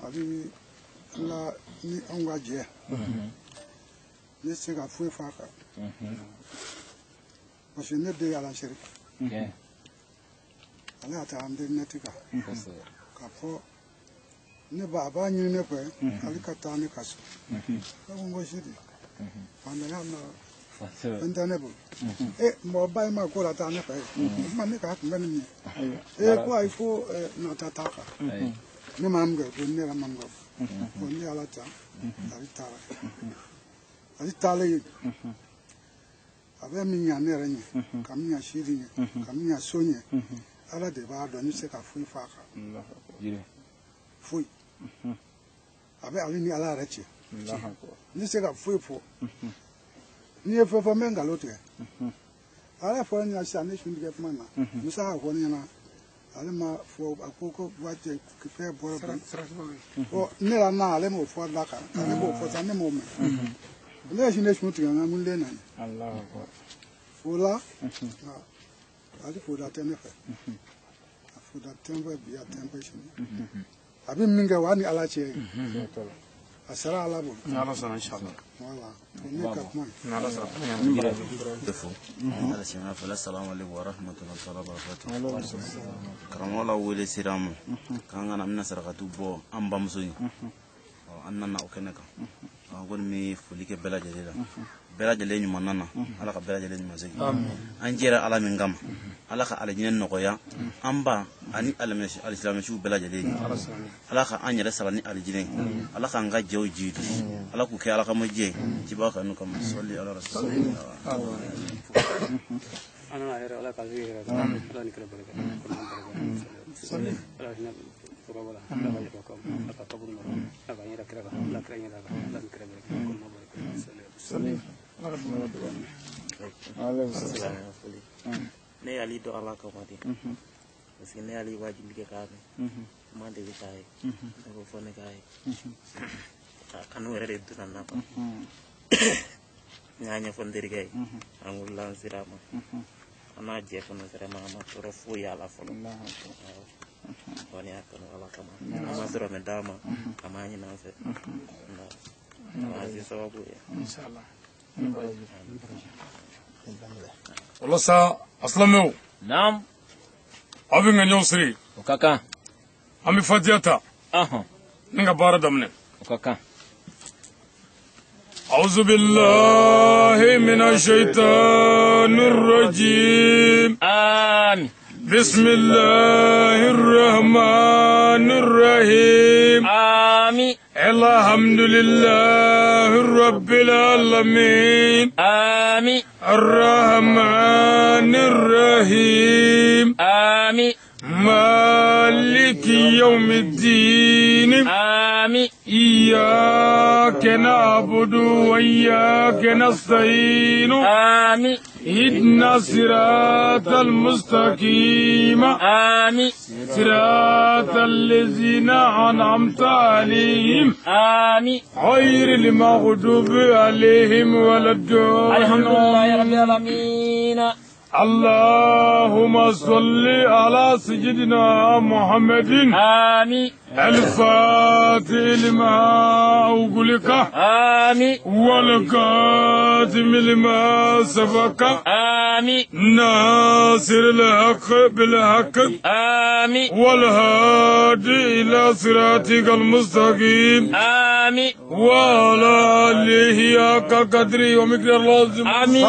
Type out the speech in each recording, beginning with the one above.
Ali la ni anw ka jɛ ne tɛ se ka foyi fɔ a kan parce que ne den ye Alaseri ale y'a ta internet kan k'a fɔ ne ba a b'a ɲini ne fɛ ale ka taa ne ka so ne ko n ko Sidi fantanya na fɛn tɛ ne bolo e mɔgɔ ba in ma ko la taa ne fɛ yen o tuma ne k'a kunbɛn ni min ye e ko ayi ko nata t'a kan ne ma mun kɛ ko ne yɛrɛ ma mun kɛ ko ne ala ta ale taara ale taalen yen a bɛ min ɲa ne yɛrɛ ɲɛ ka min ɲa Sidi ɲɛ ka min ɲa so ɲɛ ala de b'a dɔn ne tɛ se ka foyi fɔ a kan foyi a bɛ ale ni ala yɛrɛ cɛ ne tɛ se ka foyi fɔ n'i ye fɛn fɔ n bɛ nkalon tigɛ ala fɔ ne ɲɛna sisan ne sun tigɛ kuma na musa y'a fɔ ne ɲɛna ale ma fɔ a ko ko waati fɛn bɔra bi ne la na ale m'o fɔ da kan ale b'o fɔ sa ne m'o mɛn ne ye ne sun tigɛ n ka mun den na ye o la ale foda tɛ ne fɛ a foda tɛ n fɛ bi a tɛ n fɛ sini a bɛ min kɛ o y'a ni ala cɛ ye a sara ala bolo n'ala sɔnna inshallah voilà o ne ka kuma ye n'ala sɔnna fo ala siɲɛ fila salamu aleykum wa rahmatulahi taala barakatu karamɔgɔ la wele sera an ma k'an ka na an bɛna sarakatu bɔ an bamuso ye an nana o kɛnɛ kan an kɔni bɛ foli kɛ bɛɛ lajɛlen la bɛɛ lajɛlen ɲuman nana ala ka bɛɛ lajɛlen ɲuman segin an jɛra ala min kama ala ka alijinɛ nɔgɔya an ba ani alisilamɛsiw bɛɛ lajɛlen ye ala ka an yɛrɛ sara ni alijinɛ ye ala k'an ka jɛw jiidi ala k'u kɛ ala kama jɛ ciba kanu kama sɔli ala rasul ana yɛrɛ ala ka yɛrɛ ala ni kira barika ala hinɛ furabala ala ka yafa kam ala ka kaburu nɔgɔya ala ka yɛrɛ kira kan ala kira yɛrɛ kan ala ni kira barika kɔnɔ barika sɔli ne y'ale dɔn ala kama de parce que ne y'ale wajibi kɛ k'a mɛn n ma deli k'a ye ne ko fɔ ne k'a ye a kanu yɛrɛ de donna n na quoi n y'a ɲɛfɔ n terikɛ ye an wulila an sera a ma an n'a jɛ kɔnɔ vraiment a ma tɔɔrɔ foyi y'a la fɔlɔ awɔ kɔni y'a kanu ala kama a ma dɔrɔmɛ d'a ma a m'a ɲini an fɛ nka a se sababu ye inshallah walasa a silamɛw naam aw bɛ ŋaniyaw siri o ka kan an bɛ fatiya ta ni ka baara daminɛ o ka kan أعوذ بالله من الشيطان الرجيم آمين بسم الله الرحمن الرحيم آمين الحمد لله رب العالمين آمين الرحمن الرحيم آمين مالك يوم الدين آمين إياك نعبد وإياك نستعين آمين اهدنا الصراط المستقيم آمين صراط الذين أنعمت عليهم آمين غير المغضوب عليهم ولا الضالين الحمد لله رب العالمين اللهم صل على سيدنا محمد آمين الفاتح لما أغلق آمين والقاتم لما سبق آمين ناصر الحق بالحق آمين والهادي إلى صراطك المستقيم آمين وعلى آله حق قدره ومقداره العظيم آمين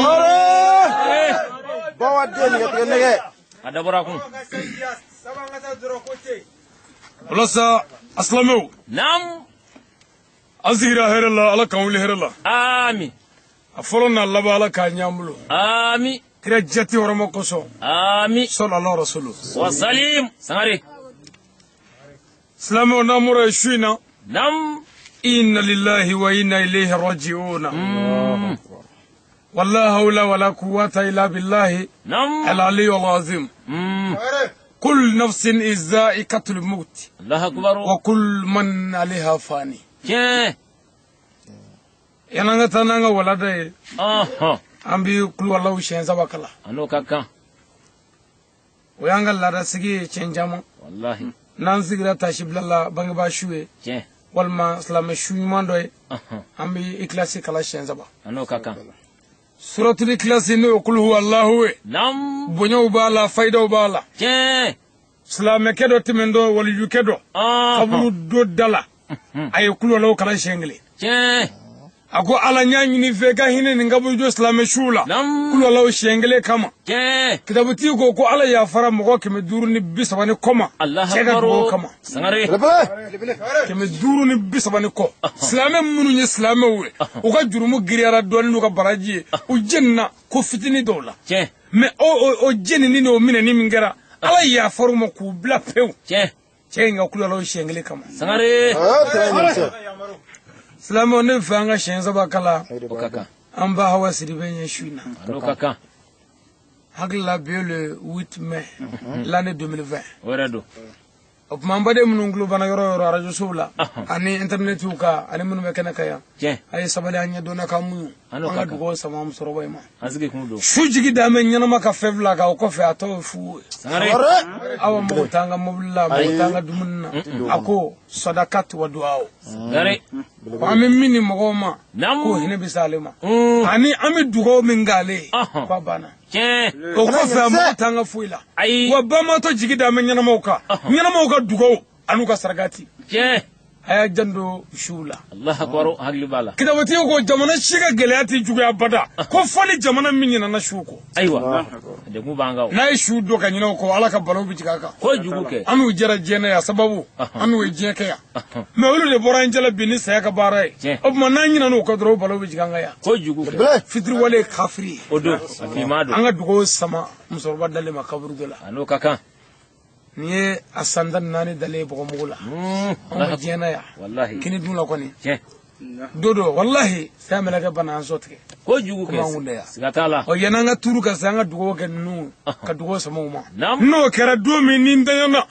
bawa den ka tigɛ nɛgɛ a dabɔra kun walasa a silamɛw naam an sigira hɛrɛ la ala k'an wuli hɛrɛ la amin a fɔlɔ n'a laban ala k'a ɲɛ an bolo amin kira jati hɔrɔma kosɔn amin sɔlɔ rasulu wasalim sangare silamɛw n'an bɔra yen su in na naam inna lillahi wa inna ilayhi raji'una wala hawla wala quwwata illa billahi naam al-ali al-azim كل نفس ذائقة الموت الله akbar وكل من عليها فاني tiɲɛ yan'an ka taa n'an ka walada ye ɔhɔn an bɛ kuluwalaw siɲɛ saba kalan a n'o ka kan o y'an ka laada sigi ye tiɲɛ caman wallahi N'an sigira tasibila la bangebaa su ye tiɲɛ walima silamɛ su ɲuman dɔ ye an bɛ ikilasi kalan siɲɛ 3 a n'o ka kan suratul ikilasi n'o ye kul huwa Allahu ye naam bonyaw b'a la fayidaw b'a la tiɲɛ silamɛkɛ dɔ tɛmɛntɔ walijukɛ dɔ kaburu dɔ da la a ye kul huwa kalan siɲɛ 1 tiɲɛ a ko ala n y'a ɲini fɛ ka hinɛ nin kaburu jɔ silamɛ suw la naam kul huwa siɲɛ 1 kama tiɲɛ kitabutigi ko ala yafara mɔgɔ 530 ni kɔ ma Allahu cɛ ka akbar dugawu kama Sangare 530 ni kɔ silamɛ minnu ye silamɛw ye u ka jurumu giriyara dɔɔnin n'u ka baraji ye u jenina ko fitinin dɔw la tiɲɛ mais o jenini n'o minɛni min kɛra ala yafar'u ma k'u bila pewu tiɲɛ cɛ in ka kul huwa siɲɛ 1 kama Sangare silamɛw ne bɛ fɛ an ka siɲɛ 3 kalan o ka kan an ba Hawa Sidibe ɲɛ su in na a n'o ka kan hakili la bi ye le 8 mai l'année 2020 o yɛrɛ don o tuma an baden minnu tulo banna yɔrɔ o yɔrɔ arajosow la ani intɛrinɛtiw kan ani minnu bɛ kɛnɛ kan yan tiɲɛ a ye sabali an ɲɛ dɔnna k'an muɲu An n'o an ka ka kan. dugawu sama musokɔrɔba in ma an sigi kun don su jigi dan bɛ ɲɛnama ka fɛn fila kan o kɔfɛ a tɔ ye fu ye Sangare awa mɔgɔ t'an ka mobili la mɔgɔ t'an ka dumuni na a ko sadakat wa duwawu Sangare ko an bɛ min di mɔgɔw ma naam ko hinɛ bɛ s'ale ma Mm. ani an bɛ dugawu min k'ale ye Ɔhɔn. k'a banna tiɲɛ o kɔfɛ a mɔgɔ t'an ka foyi la ayi wa bamatɔ jigi dan bɛ ɲɛnamaw kan ɲɛnamaw ka dugawu an'u ka sarakati tiɲɛ a y'a janto suw la Allahu akbar hakili b'a la kitabutigi ko jamana si ka gɛlɛya tɛ juguya bada ko fɔ ni jamana min ɲinana su kɔ ayiwa degun b'an kan o n'a ye su don ka ɲinɛ o kɔ ala ka balaw bɛ jigin a kan kojugu kɛ an n'u jɛra diɲɛ na yan sababu an n'u ye diɲɛ kɛ yan mais olu de bɔra an cɛla bi ni saya ka baara ye Tiɲɛ. o tuma n'an ɲinana o kɔ dɔrɔn o balaw bɛ jigin an kan yan kojugu kɛ fitiriwale ye kafiri ye o don a finman don an ka dugawu sama musokɔrɔba dalen ma kaburu dɔ la a n'o ka kan nin ye a san 14 dalen ye bɔgɔmugu la Mm. an ma diɲɛ na yan wallahi kini dun la kɔni tiɲɛ don dɔ walahi saya mɛlɛkɛ bana an sɔ tigɛ kojugu Kuma an kun kɛ tɛ yan. siga t'a la ɔ yan'an ka turu ka se an ka dugawu kɛ ninnu ka dugawu sama u ma Naam. n'o kɛra don min ni n daɲana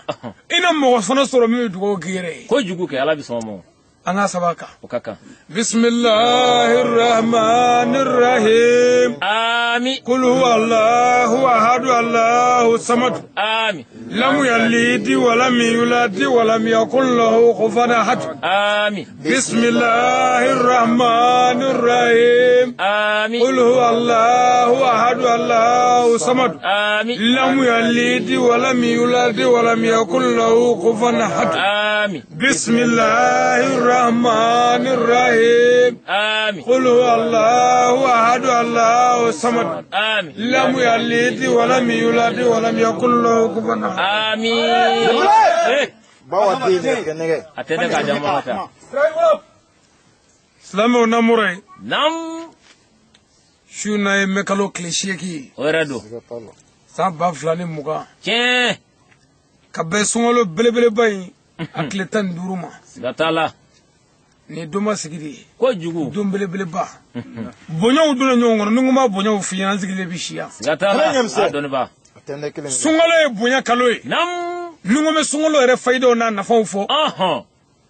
i na mɔgɔ fana sɔrɔ min bɛ dugawu k'i yɛrɛ ye kojugu kɛ ala bɛ sɔn o ma o. an ka saba kan o ka kan bisimilahi rahmani rahim ami kul huwa allahu ahadu allahu samadu ami lam yalidi walam yuladi walam yakun lahu kufuwan ahad ami bisimilahi rahmani rahim ami kul huwa allahu ahadu allahu samadu ami لم يلد ولم يولد ولم يكن له كفوا احد ami بسم الله الرحمن الرحيم ami قل هو الله احد الله الصمد ami لم يلد ولم يولد ولم يكن له كفوا احد ami Eh, Bawa den kɛ nɛgɛ. a tɛ ne k'a jama ka taa silamɛw namura ye nam su na ye mɛ kalo tile 8 ye o yɛrɛ don san 2020 tiɲɛ ka bɛn sunkalo belebeleba in a tile 15 ma siga t'a la nin ye donba sigi de ye kojugu don belebeleba bonyaw donna ɲɔgɔn kɔnɔ ni n ko n b'a bonyaw f'i ɲɛna n sigilen bɛ si yan siga t'a la a dɔnni ba A tɛ ne kelen. sunkalo ye bonya kalo ye nam ni n ko n bɛ sunkalo yɛrɛ fayidaw n'a nafaw fɔ ɔhɔn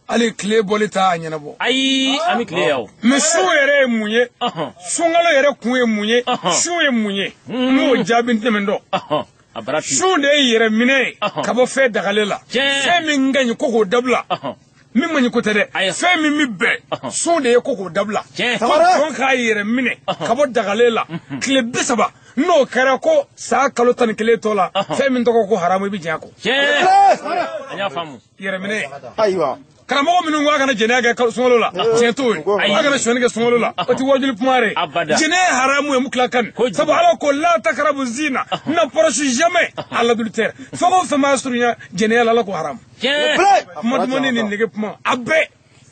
hali tile bɔli t'a ɲɛnabɔ ayi an bɛ tile yan o mais sun yɛrɛ ye mun ye ɔhɔn sunkalo yɛrɛ kun ye mun ye Ɔhɔn. sun ye mun ye n'o jaabi n tɛmɛ dɔn ɔhɔn a bara ti sun de ye yɛrɛ minɛ ye Ɔhɔn. ka bɔ fɛn dagalen la Tiɲɛ. fɛn min ka ɲi ko k'o dabila ɔhɔn min man ɲi ko tɛ dɛ Ayi. fɛn min bɛ bɛn Ɔhɔn. sun de ye ko k'o dabila Tiɲɛ. ko jɔn k'a yɛrɛ minɛ ka bɔ dagalen la tile 30 n'o kɛra ko san kalo 11 tɔ la Ɔhɔn. fɛn min tɔgɔ ko haramu i bɛ jɛn a kɔ tiɲɛ an y'a faamu yɛrɛ minɛ ye Ayiwa. karamɔgɔ minnu ko a kana jɛnɛya kɛ sunkalo la tiɲɛ t'o ye Ayi. a kana sonyani kɛ sunkalo la o tɛ wajuli kuma yɛrɛ Abada. jɛnɛya ye haramu ye mutila kan Kojugu. sabu ala ko la takarabu zina n'approche jamais à l'adultère fɛn o fɛn b'a surunya jɛnɛya la ala ko haramu tiɲɛ kuma dumuni ni nege kuma a bɛɛ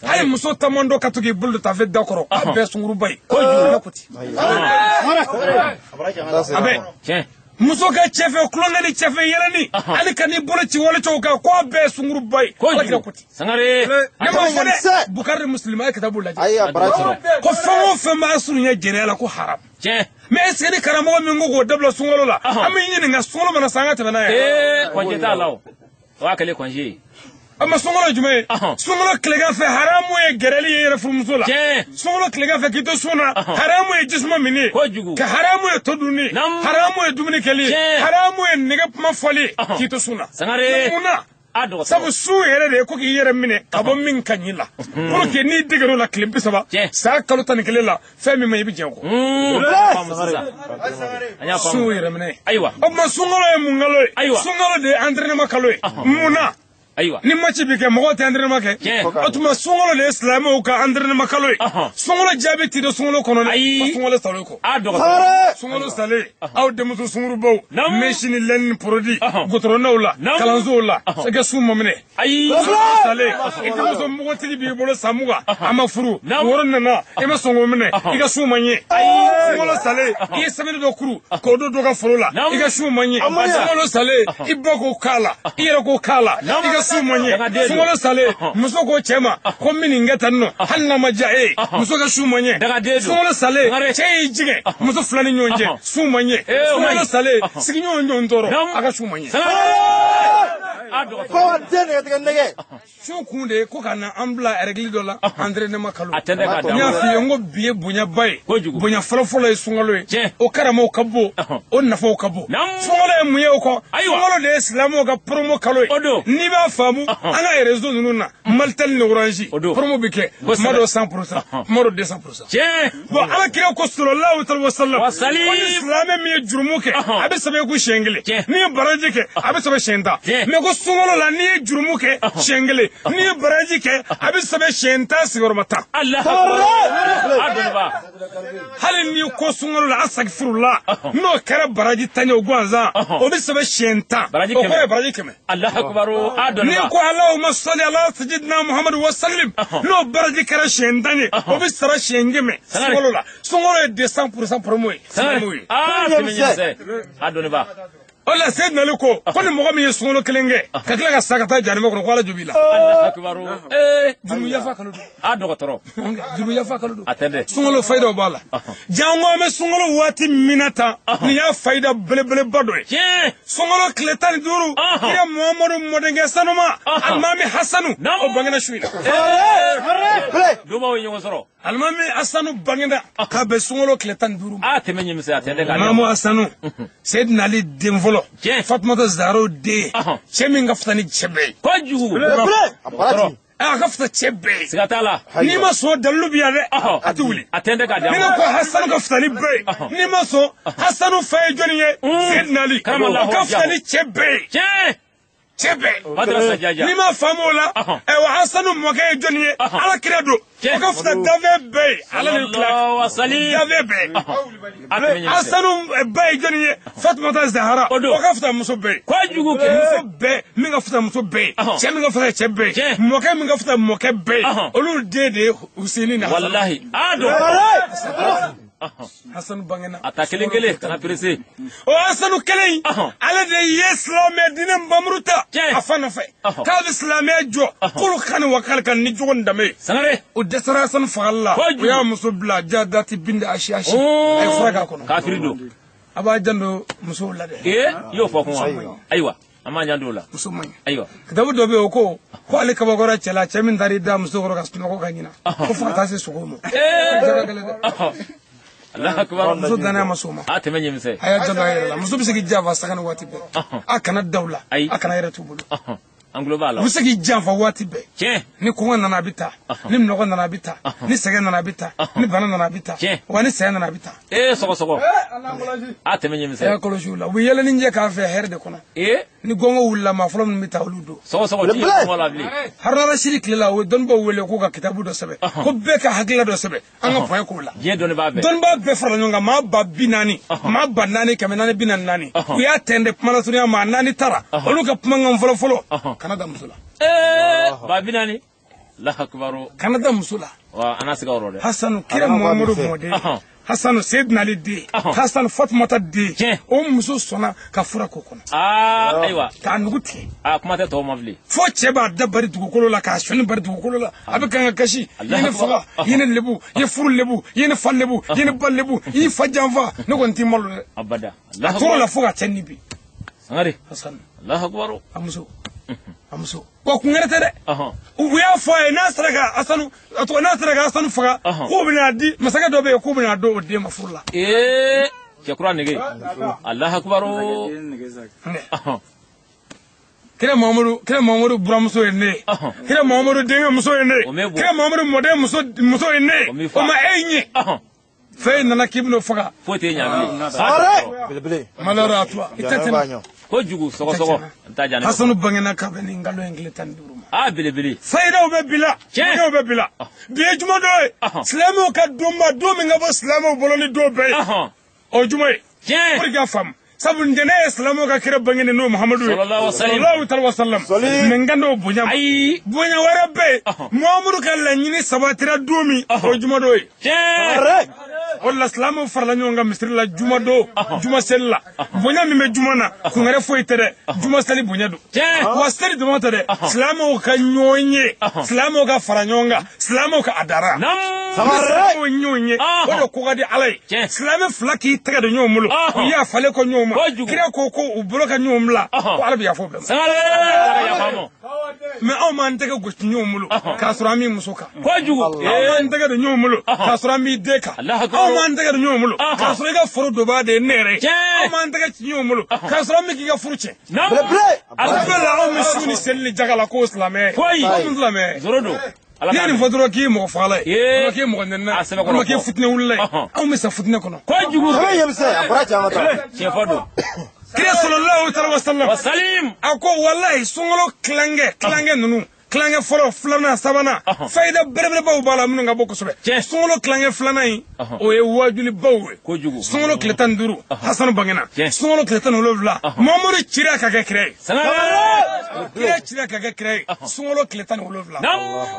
hali muso taman dɔ ka to k'i bolo don tafe da kɔrɔ a bɛɛ sunkuruba ye ala ko ten a bɛɛ tiɲɛ muso ka cɛfɛ kulonkɛ ni cɛfɛ yɛlɛni hali ka n'i bolo ci walicɛw kan k'a bɛɛ sunkuruba ye ala kira ko kojugu sangare ten ne ma fɔ dɛ bukari ni muslima a ye kitabu lajɛ Ayi a bara ci. ko fɛn o fɛn b'a surunya jɛnɛya la ko haram tiɲɛ mais est ce que ni karamɔgɔ min ko k'o dabila sunkalo la Ɔhɔn. an bɛ ɲininka sunkalo mana sa an ka tɛmɛ n'a ye ee kɔnje t'a la o o y'a kɛlen kɔnje ye a ma sunkalo ye jumɛn ye Ɔhɔn. sunkalo tilegan fɛ haramu ye gɛrɛli ye yɛrɛ furumuso la tiɲɛ sunkalo tilegan fɛ k'i to sun na Ɔhɔn. haramu ye jisuma minni ye Kojugu. ka haramu ye to dunni ye Nam. haramu ye dumuni kɛli ye Tiɲɛ. haramu ye nege kuma fɔli ye Ɔhɔn. k'i to sun na Sangare. mun na Sabu sun yɛrɛ de ye ko k'i yɛrɛ minɛ ka bɔ min ka ɲi la. Pour que n'i deger'o la tile 30 san kalo 11 la fɛn min ma i bɛ jɛn o kɔ. Sun yɛrɛ minɛ. Ayiwa. O tuma sunkalo ye mun kalo ye? Ayiwa. Sunkalo de ye entraînement kalo ye. Mun na? Ayiwa. Ni match bɛ kɛ mɔgɔw tɛ entraînement kɛ. O tuma sunkalo de ye silamɛw ka entraînement kalo ye. Sunkalo jaabi ti don sunkalo kɔnɔ dɛ. Ayi. Fo sunkalo salen kɔ. A dɔgɔtɔrɔ. Sunkalo salen aw denmuso sunkurubaw mɛsi ni lɛni ni produit goudronnaw la kalansow la i ka sun ma minɛ. Ayi. Sunkalo salen i denmuso npogotigi b'i bolo san 20 a ma furu woro nana i ma sɔn k'o minɛ i ka sun ma ɲɛ. Sunkalo salen i ye sɛbɛnni dɔ kuru k'o don dɔ ka foro la i ka sun ma ɲɛ. Sunkalo salen i ba k'o k'a la i yɛrɛ k'o k'a la i ka sun ma ɲɛ. Sunkalo salen muso ko cɛ ma ko n bɛ nin kɛ tan nɔ hali n'a ma diya e ye muso ka sun ma ɲɛ. Sunkalo salen cɛ y'i jigin muso fila ni ɲɔgɔn cɛ sun ma ɲɛ. Sunkalo salen sigiɲɔgɔn ɲɔgɔn tɔɔrɔ a ka sun ma ɲɛ. Sun kun de ye ko ka na an bila règle dɔ la entraînement kalo. N y'a f'i ye n ko bi ye bonyaba ye. Bonya fɔlɔfɔlɔ ye sunkalo ye. O karamaw ka bon o nafaw ka bon. Sunkalo ye mun ye o kɔ? Sunkalo de ye silamɛw ka promo kalo ye. N'i b'a faamu an ka réseau ninnu na Malitel ni Orange promo bɛ kɛ kuma dɔ 100% kuma dɔ 200%. Bon Ala kira ko sallallahu alaihi wa sallam ko ni silamɛ min ye jurumu kɛ a bɛ sɛbɛn i kun siɲɛ kelen n'i ye baraji kɛ a bɛ sɛbɛn siɲɛ 10 mais ko sunkalo la n'i ye jurumu kɛ siɲɛ kelen n'i ye baraji kɛ a bɛ sɛbɛn siɲɛ 10 sigiyɔrɔma 10. Hali n'i ko sunkalo la asagfirula n'o kɛra baraji 10 ye o gansan o bɛ sɛbɛn siɲɛ 10 o kɔrɔ ye baraji 100. N'i ko Allahumma salli ala sayyidina Muhammad wa sallim n'o baraji kɛra siɲɛ 10 ye o bɛ sara siɲɛ 100 sunkalo la. Sunkalo ye 200% promo ye. O la Seydina Ali ko ko ni mɔgɔ min ye sunkalo kelen kɛ ka tila ka sa ka taa jahanama kɔnɔ ko Ala jo b'i la. Jurumu yafa kalo don. A dɔgɔtɔrɔ. Jurumu yafa kalo don. A tɛ dɛ. Sunkalo fayidaw b'a la. Jango an bɛ sunkalo waati min na tan nin y'a fayida belebeleba dɔ ye. Sunkalo tile 15 kira Muhamadu mɔdenkɛ sanuma Alimami Hasanu o bangena su in na. Domaw ye ɲɔgɔn sɔrɔ. Alimami Hasanu bangena ka bɛn sunkalo tile 15 ma. A tɛmɛ ɲɛmisɛn a tɛ dɛ. Alimamu Hasanu Seydina Ali den fɔlɔ Fatumata Zaharaw den cɛ min ka fisa ni cɛ bɛɛ ye. Kojugu. A ka fisa cɛ bɛɛ ye. Siga t'a la. N'i ma sɔn dalilu bi yan dɛ a tɛ wuli. A tɛ dɛ k'a di. Ni ne ko Hasanu ka fisa ni bɛɛ ye n'i ma sɔn Hasanu fa ye jɔnni ye Seydina Ali o ka fisa ni cɛ bɛɛ ye. Cɛ bɛɛ. N'i ma faamu o la ayiwa Hasanu mɔkɛ ye jɔnni ye Ala kira don o ka fisa danfɛn bɛɛ ye Ala de tila danfɛn bɛɛ. Hasanu ba ye jɔnni ye Fatumata Zahara o ka fisa muso bɛɛ ye. Muso bɛɛ min ka fisa muso bɛɛ ye cɛ min ka fisa cɛ bɛɛ ye mɔkɛ min ka fisa mɔkɛ bɛɛ ye olu den de ye Huseni ni Hasanu. Walahi. Hasanu bangena. A ta kelen kelen kana pressé. O Hasanu kelen in ale de ye silamɛ diinɛ nbamuru ta a fa nɔfɛ k'a bɛ silamɛya jɔ k'olu ka nin wakali kan ni jogo ni danbe ye. Sangare. O dɛsɛra Hasanu fagali la o y'a muso bila Jadati bint Asi Asi a ye fura k'a kɔnɔ. Kafiri don. A b'a janto musow la dɛ. Ee i y'o fɔ kun wa? Ayiwa. An b'an janto o la. Muso man ɲi. Ayiwa. Kitabu dɔ bɛ yen o ko ko ale kabakɔrɔ cɛ la cɛ min taar'i da muso kɔrɔ ka sunɔgɔ ka ɲina ko fo ka taa se sogo ma. Allahu akbar. Muso danaya ma s'o ma. A tɛmɛ ɲɛmisɛn. A y'a janto a yɛrɛ la muso bɛ se k'i janfa sanga ni waati bɛɛ. A kana da u la. A kana yɛrɛ t'u bolo. An tulo b'a la. U bɛ se k'i janfa waati bɛɛ. Tiɲɛ. Ni kɔngɔ nana a bɛ taa. Ni minɔgɔ nana a bɛ taa. Ni sɛgɛn nana a bɛ taa. Ni bana nana a bɛ taa. Tiɲɛ. Wa ni saya nana a bɛ taa. Ee sɔgɔsɔgɔ. A tɛmɛ ɲɛmisɛn. A y'a kɔlɔsi u la. U bɛ yɛlɛni jɛ k'a fɛ hɛrɛ de kɔnɔ. Ee. Ni gɔngɔ wulila maa fɔlɔ minnu bɛ taa olu don. Sɔgɔsɔgɔ ti kɔngɔ la bilen. Haruna Rasidi tile la o ye dɔnnibaaw wele k'u ka kitabu dɔ sɛbɛn. Ko bɛɛ ka hakilila dɔ sɛbɛn. An ka point k'o la. Diɲɛ dɔnnibaa bɛɛ. Dɔnnibaa bɛɛ farala ɲɔgɔn kan maa 40,000. Maa 4,444. U y'a tɛntɛn kumalasurunya maa 4 taara. Olu ka kumakan fɔlɔ fɔlɔ. Kana da muso la. Ee 40,000. Allahu akbar. Kana da muso la. Wa an n'a siga o rɔ dɛ. Hasanu kira Muhamadu mɔden. Hasanu Seydina Ali den. Hasanu Fatumata den. O muso sɔnna ka fura k'o kɔnɔ. Aa ayiwa. K'a nugu tigɛ. Aa kuma tɛ tɔw ma bilen. Fo cɛ b'a da bari dugukolo la k'a sɔnni bari dugukolo la a bɛ kan ka kasi. I ye ne faga i ye ne lebu i ye furu lebu i ye ne fa lebu i ye ne ba lebu i y'i fa janfa ne kɔni t'i malo dɛ. Abada. A tor'o la fo ka cɛ ni bi. Sangare. Hasanu. Allahu akbar. A muso. A muso. Wa kun wɛrɛ tɛ dɛ. U y'a fɔ a ye n'a sera ka Hasanu a tɔgɔ n'a sera ka Hasanu faga k'o bɛna di masakɛ dɔ bɛ yen k'o bɛna di o den ma furu la. Ee cɛkura nege. Allahu akbar. Kira Mamadu buramuso ye ne ye. Kira Mamadu denkɛ muso ye ne ye. Kira Mamadu mɔden muso ye ne ye. O ma e ɲɛ. Fɛn nana k'i bɛn'o faga. Foyi t'e ɲɛ bilen. Malheur à toi. I tɛ tɛmɛ. Kojugu sɔgɔsɔgɔ. N t'a diya ne. Hasanu bangena ka bɛn nin nkalon in tile 15 ma. Ah belebele. Fayidaw bɛ bi la. Tiɲɛ bɛ bi la. Bi ye juma don ye. Silamɛw ka donba don min ka bɔ silamɛw bolo ni don bɛɛ ye. O ye juma ye. Tiɲɛ. Pour que ka faamu. Sabu ntɛnɛn ye silamɛw ka kira bangenen n'o Muhamadu ye. Sallallahu alaihi wasallam. Mais n kan t'o bonya ma. Ayi. Bonya wɛrɛ bɛ yen. Muhamadu ka laɲini sabatira don min. O ye juma don ye. Tiɲɛ. O de la silamɛw farala ɲɔgɔn kan misiri la juma don juma seli la. Bonya min bɛ juma na kun wɛrɛ foyi tɛ dɛ. Juma seli bonya don. Wa seli dama tɛ dɛ. Silamɛw ka ɲɔgɔn ye. Silamɛw ka fara ɲɔgɔn kan. Silamɛw ka adara. Silamɛw ɲɔgɔn ye. O de ko ka di Ala ye. Silamɛ fila k'i tɛgɛ don ɲɔgɔn bolo. U y'a falen kɔ ɲɔgɔn ma. Kira ko ko u bolo ka ɲɔgɔn bila. Ko Ala bɛ yafa o bɛɛ ma. Mais anw m'an tɛgɛ gosi ɲɔgɔn bolo k'a sɔrɔ an b'i muso kan. Kojugu. Anw m'an tɛgɛ don ɲɔgɔn bolo k'a sɔrɔ an b'i den kan. Anw m'an tɛgɛ don ɲɔgɔn bolo k'a sɔrɔ i ka foro donbaa de ye ne yɛrɛ ye. Anw m'an tɛgɛ ci ɲɔgɔn bolo k'a sɔrɔ an bɛ k'i ka furu tiɲɛ. A bɛɛ la anw bɛ su ni seli ni jaga la k'o silamɛ ye. Anw mun silamɛ ye. Zoro don. N'i ye nin fɔ dɔrɔn k'i ye mɔgɔ fagala ye. Walima k'i ye mɔgɔ nɛnina ye. Walima k'i ye futinɛ wulila ye. Anw bɛ sa futinɛ kɔnɔ. Kojugu. Tiɲɛ fɔ don. Kira sallallahu alaihi wa sallam. A ko walahi sunkalo tilankɛ ninnu. Tilankɛ fɔlɔ filanan sabanan fayida belebelebaw b'a la minnu ka bɔ kosɛbɛ. Sunkalo tilankɛ filanan in o ye wajulibaw ye. Kojugu. Sunkalo tile 15 Hasanu bangena. Sunkalo tile 17 Muhamadu cira ka kɛ kira ye. Kira cira ka kɛ kira ye. Sunkalo tile 17.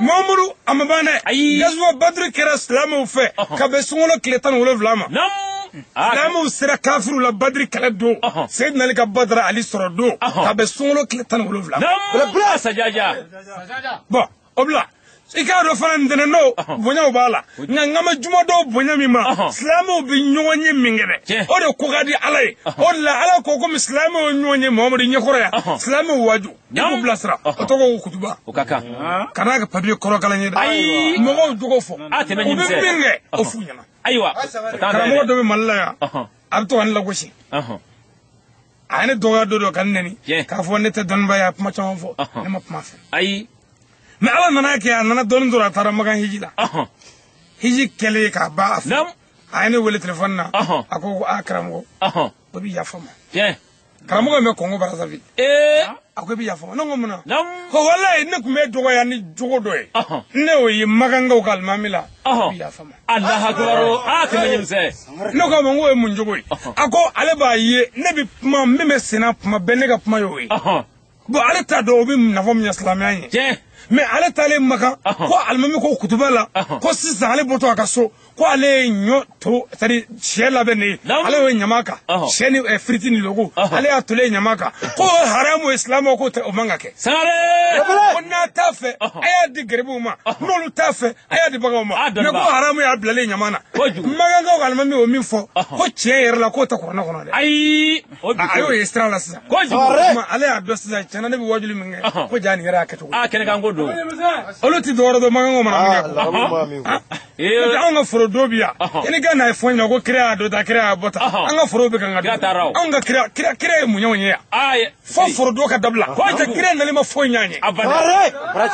Muhamadu a ma ban dɛ. Gazuwa Badiri kɛra silamɛw fɛ ka bɛn sunkalo tile 17 ma. Silamɛw sera kafiriw la Badiri kɛlɛ don. Seyidina Ali ka Badara Ali sɔrɔ don. Ka bɛn sunkalo tile 17 ma. Bon, o bila i k'a dɔn fana ntɛnɛn don bonyaw b'a la nka n ka ma juma dɔw bonya min ma silamɛw bɛ ɲɔgɔn ye min kɛ dɛ o de ko ka di Ala ye o de la Ala ko komi silamɛw ye ɲɔgɔn ye Muhamadu ɲɛkɔrɔ yan silamɛw waaju i k'u bilasira o tɔgɔ ko kutuba o ka kan kana kɛ papiye kɔrɔ kalan ye dɛ mɔgɔw jogo fɔ u bɛ min kɛ o f'u ɲɛna ayiwa karamɔgɔ dɔ bɛ Mali la yan a bɛ to ka ne lagosi a ye ne dɔgɔya don dɔ ka ne nɛni k'a fɔ ne tɛ dɔnniba ye a kuma caman fɔ ne ma kuma fɛ ayi mais Ala nana kɛ a nana dɔɔnin dɔrɔn a taara Makan hiji la hiji kɛlen k'a ban a fɛ a ye ne wele telefɔni na a ko a karamɔgɔ o bɛ yafa ma karamɔgɔ in bɛ Kɔngo Brazzaville a ko i bɛ yafa ma ne ko mun na ko walayi ne tun bɛ dɔgɔya ni jogo dɔ ye ne y'o ye Makankaw ka alimami la i bɛ yafa ma. Alahu akibaru a tɛmɛ ɲɛmisɛn. Ne ko a ma n ko o ye mun jogo ye a ko ale b'a ye ne bɛ kuma min bɛ senna kuma bɛɛ ne ka kuma y'o ye. Bon ale t'a dɔn o bɛ nafa min ɲɛ silamɛya ye. Mais ale taalen Makan ko alimami ko kutuba la ko sisan ale bɔtɔ a ka so ko ale ye ɲɔ to c'est à dire sɛ labɛn ne ye ale y'o ɲama kan sɛ ni firiti ni logo ale y'a tolen ɲama kan ko haramu ye silamɛw ko o man ka kɛ. Ko n'a t'a fɛ a y'a di garibuw ma n'olu t'a fɛ a y'a di baganw ma mais ko haramu y'a bilalen ɲama na. Makankaw ka alimami y'o min fɔ ko tiɲɛ yɛrɛ la k'o tɛ kuranɛ kɔnɔ dɛ. Ayi a y'o ye sira la sisan. Ale y'a dɔn sisan tiɲɛna ne bɛ wajuli min kɛ ko ja nin yɛrɛ y'a kɛcogo. A kɛnɛ kan ko don. Olu ti dɔwɛrɛ dɔn Makankaw mana min kɛ. Anw ka foro dɔ bi yan i ni ka n'a ye fɔ ɲɛna ko kira y'a dɔ ta kira y'a bɔ ta an ka foro bɛ kan ka dun anw ka kira ye mun ye yan fo foro dɔ ka dabila n'o tɛ kira nali ma foyi ɲɛ an ye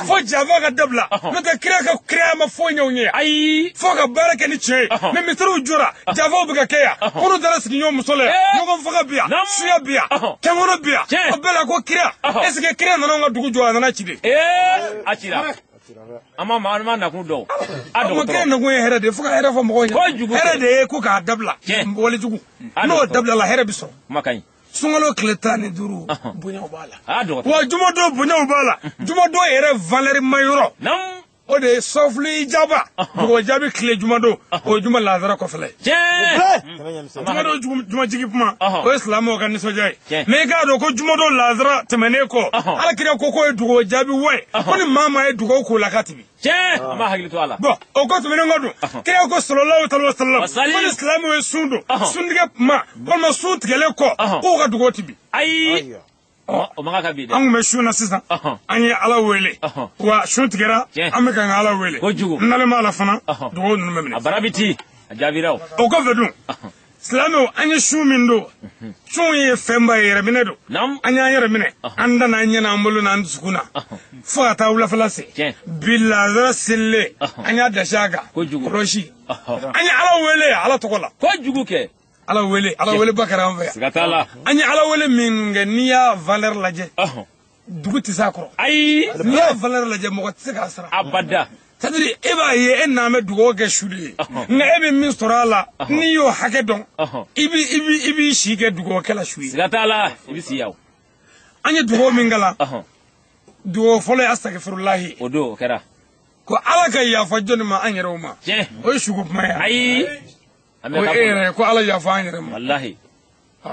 fo jaba ka dabila n'o tɛ kira ka kira ma foyi ɲɛ ye ayi fo ka baara kɛ ni tiɲɛ ye mais misiriw jɔra jafaw bɛ ka kɛ yan minnu taara sigi ɲɔgɔn muso la yan ɲɔgɔn faga bi yan suya bi yan kɛnkɔnɔ bi yan o bɛɛ la ko kira est ce que kira nana anw ka dugu jɔ a nana ci de a cira. An ma nakun dɔn. A dɔgɔtɔrɔ. Kira nakun ye hɛrɛ de ye fo ka hɛrɛ fɔ mɔgɔw ɲɛna. Hɛrɛ de ye ko k'a dabila. Walejugu. N'o dabila la hɛrɛ bɛ sɔrɔ. Kuma ka ɲi. Sunkalo tile 15 bonyaw b'a la. A dɔgɔtɔrɔ. Wa jumadon bonyaw b'a la. Jumadon yɛrɛ valeur ma yɔrɔ. O de ye sɔfili jaba. Dugawu jaabi tile jumadon o ye juma lazara kɔfɛla ye. Jumadon jumajigi kuma o ye silamɛw ka nisɔndiya ye. Mais i k'a dɔn ko jumadon lazara tɛmɛnen kɔ Ala kira ko k'o ye dugawu jaabi wa ye ko ni maa maa ye dugawu k'o la k'a ti bi. An b'a hakili to a la. Bon o ko tɛmɛnen kɔ dun kira ko sallallahu alaihi wa sallam ko ni silamɛw ye sun don suntigɛ kuma walima sun tigɛlen kɔ k'o ka dugawu ti bi. Ayi. O man kan ka bi dɛ. An kun bɛ sun na sisan an ye Ala wele wa sun tigɛra an bɛ ka Ala wele kojugu n dalen b'a la fana dugawu ninnu bɛ minɛ a bara bi ci a jaabira o o kɔfɛ dun Silamɛw an ye su min don sun ye fɛnba ye yɛrɛminɛ don an y'an yɛrɛ minɛ an danna an ɲɛ n'an bolo n'an dusukun na fo ka taa wulafɛla se bi lazara selilen an y'a dasi a kan kɔlɔsi an ye Ala wele Ala tɔgɔ la kojugu kɛ Ala wele Ala wele ba kɛra an fɛ yan siga t'a la an ye Ala wele min kɛ n'i y'a valeur lajɛ dugu tɛ s'a kɔrɔ ayi n'i y'a valeur lajɛ mɔgɔ tɛ se k'a sara abada. C'est-à-dire e b'a ye e n'an bɛ dugawu kɛ su de ye nka e bɛ min sɔrɔ a la n'i y'o hakɛ dɔn i b'i si kɛ dugawu kɛ la su ye. Siga t'a la i bɛ si yan. An ye dugawu min kɛ la dugawu fɔlɔ ye asitagifirulahi. O don o kɛra. Ko Ala ka yafa jɔnni ma an yɛrɛw ma. Tiɲɛ. O ye suko kuma ye. Ayi. O ye e yɛrɛ ye ko Ala yafa an yɛrɛ ma. Walahi.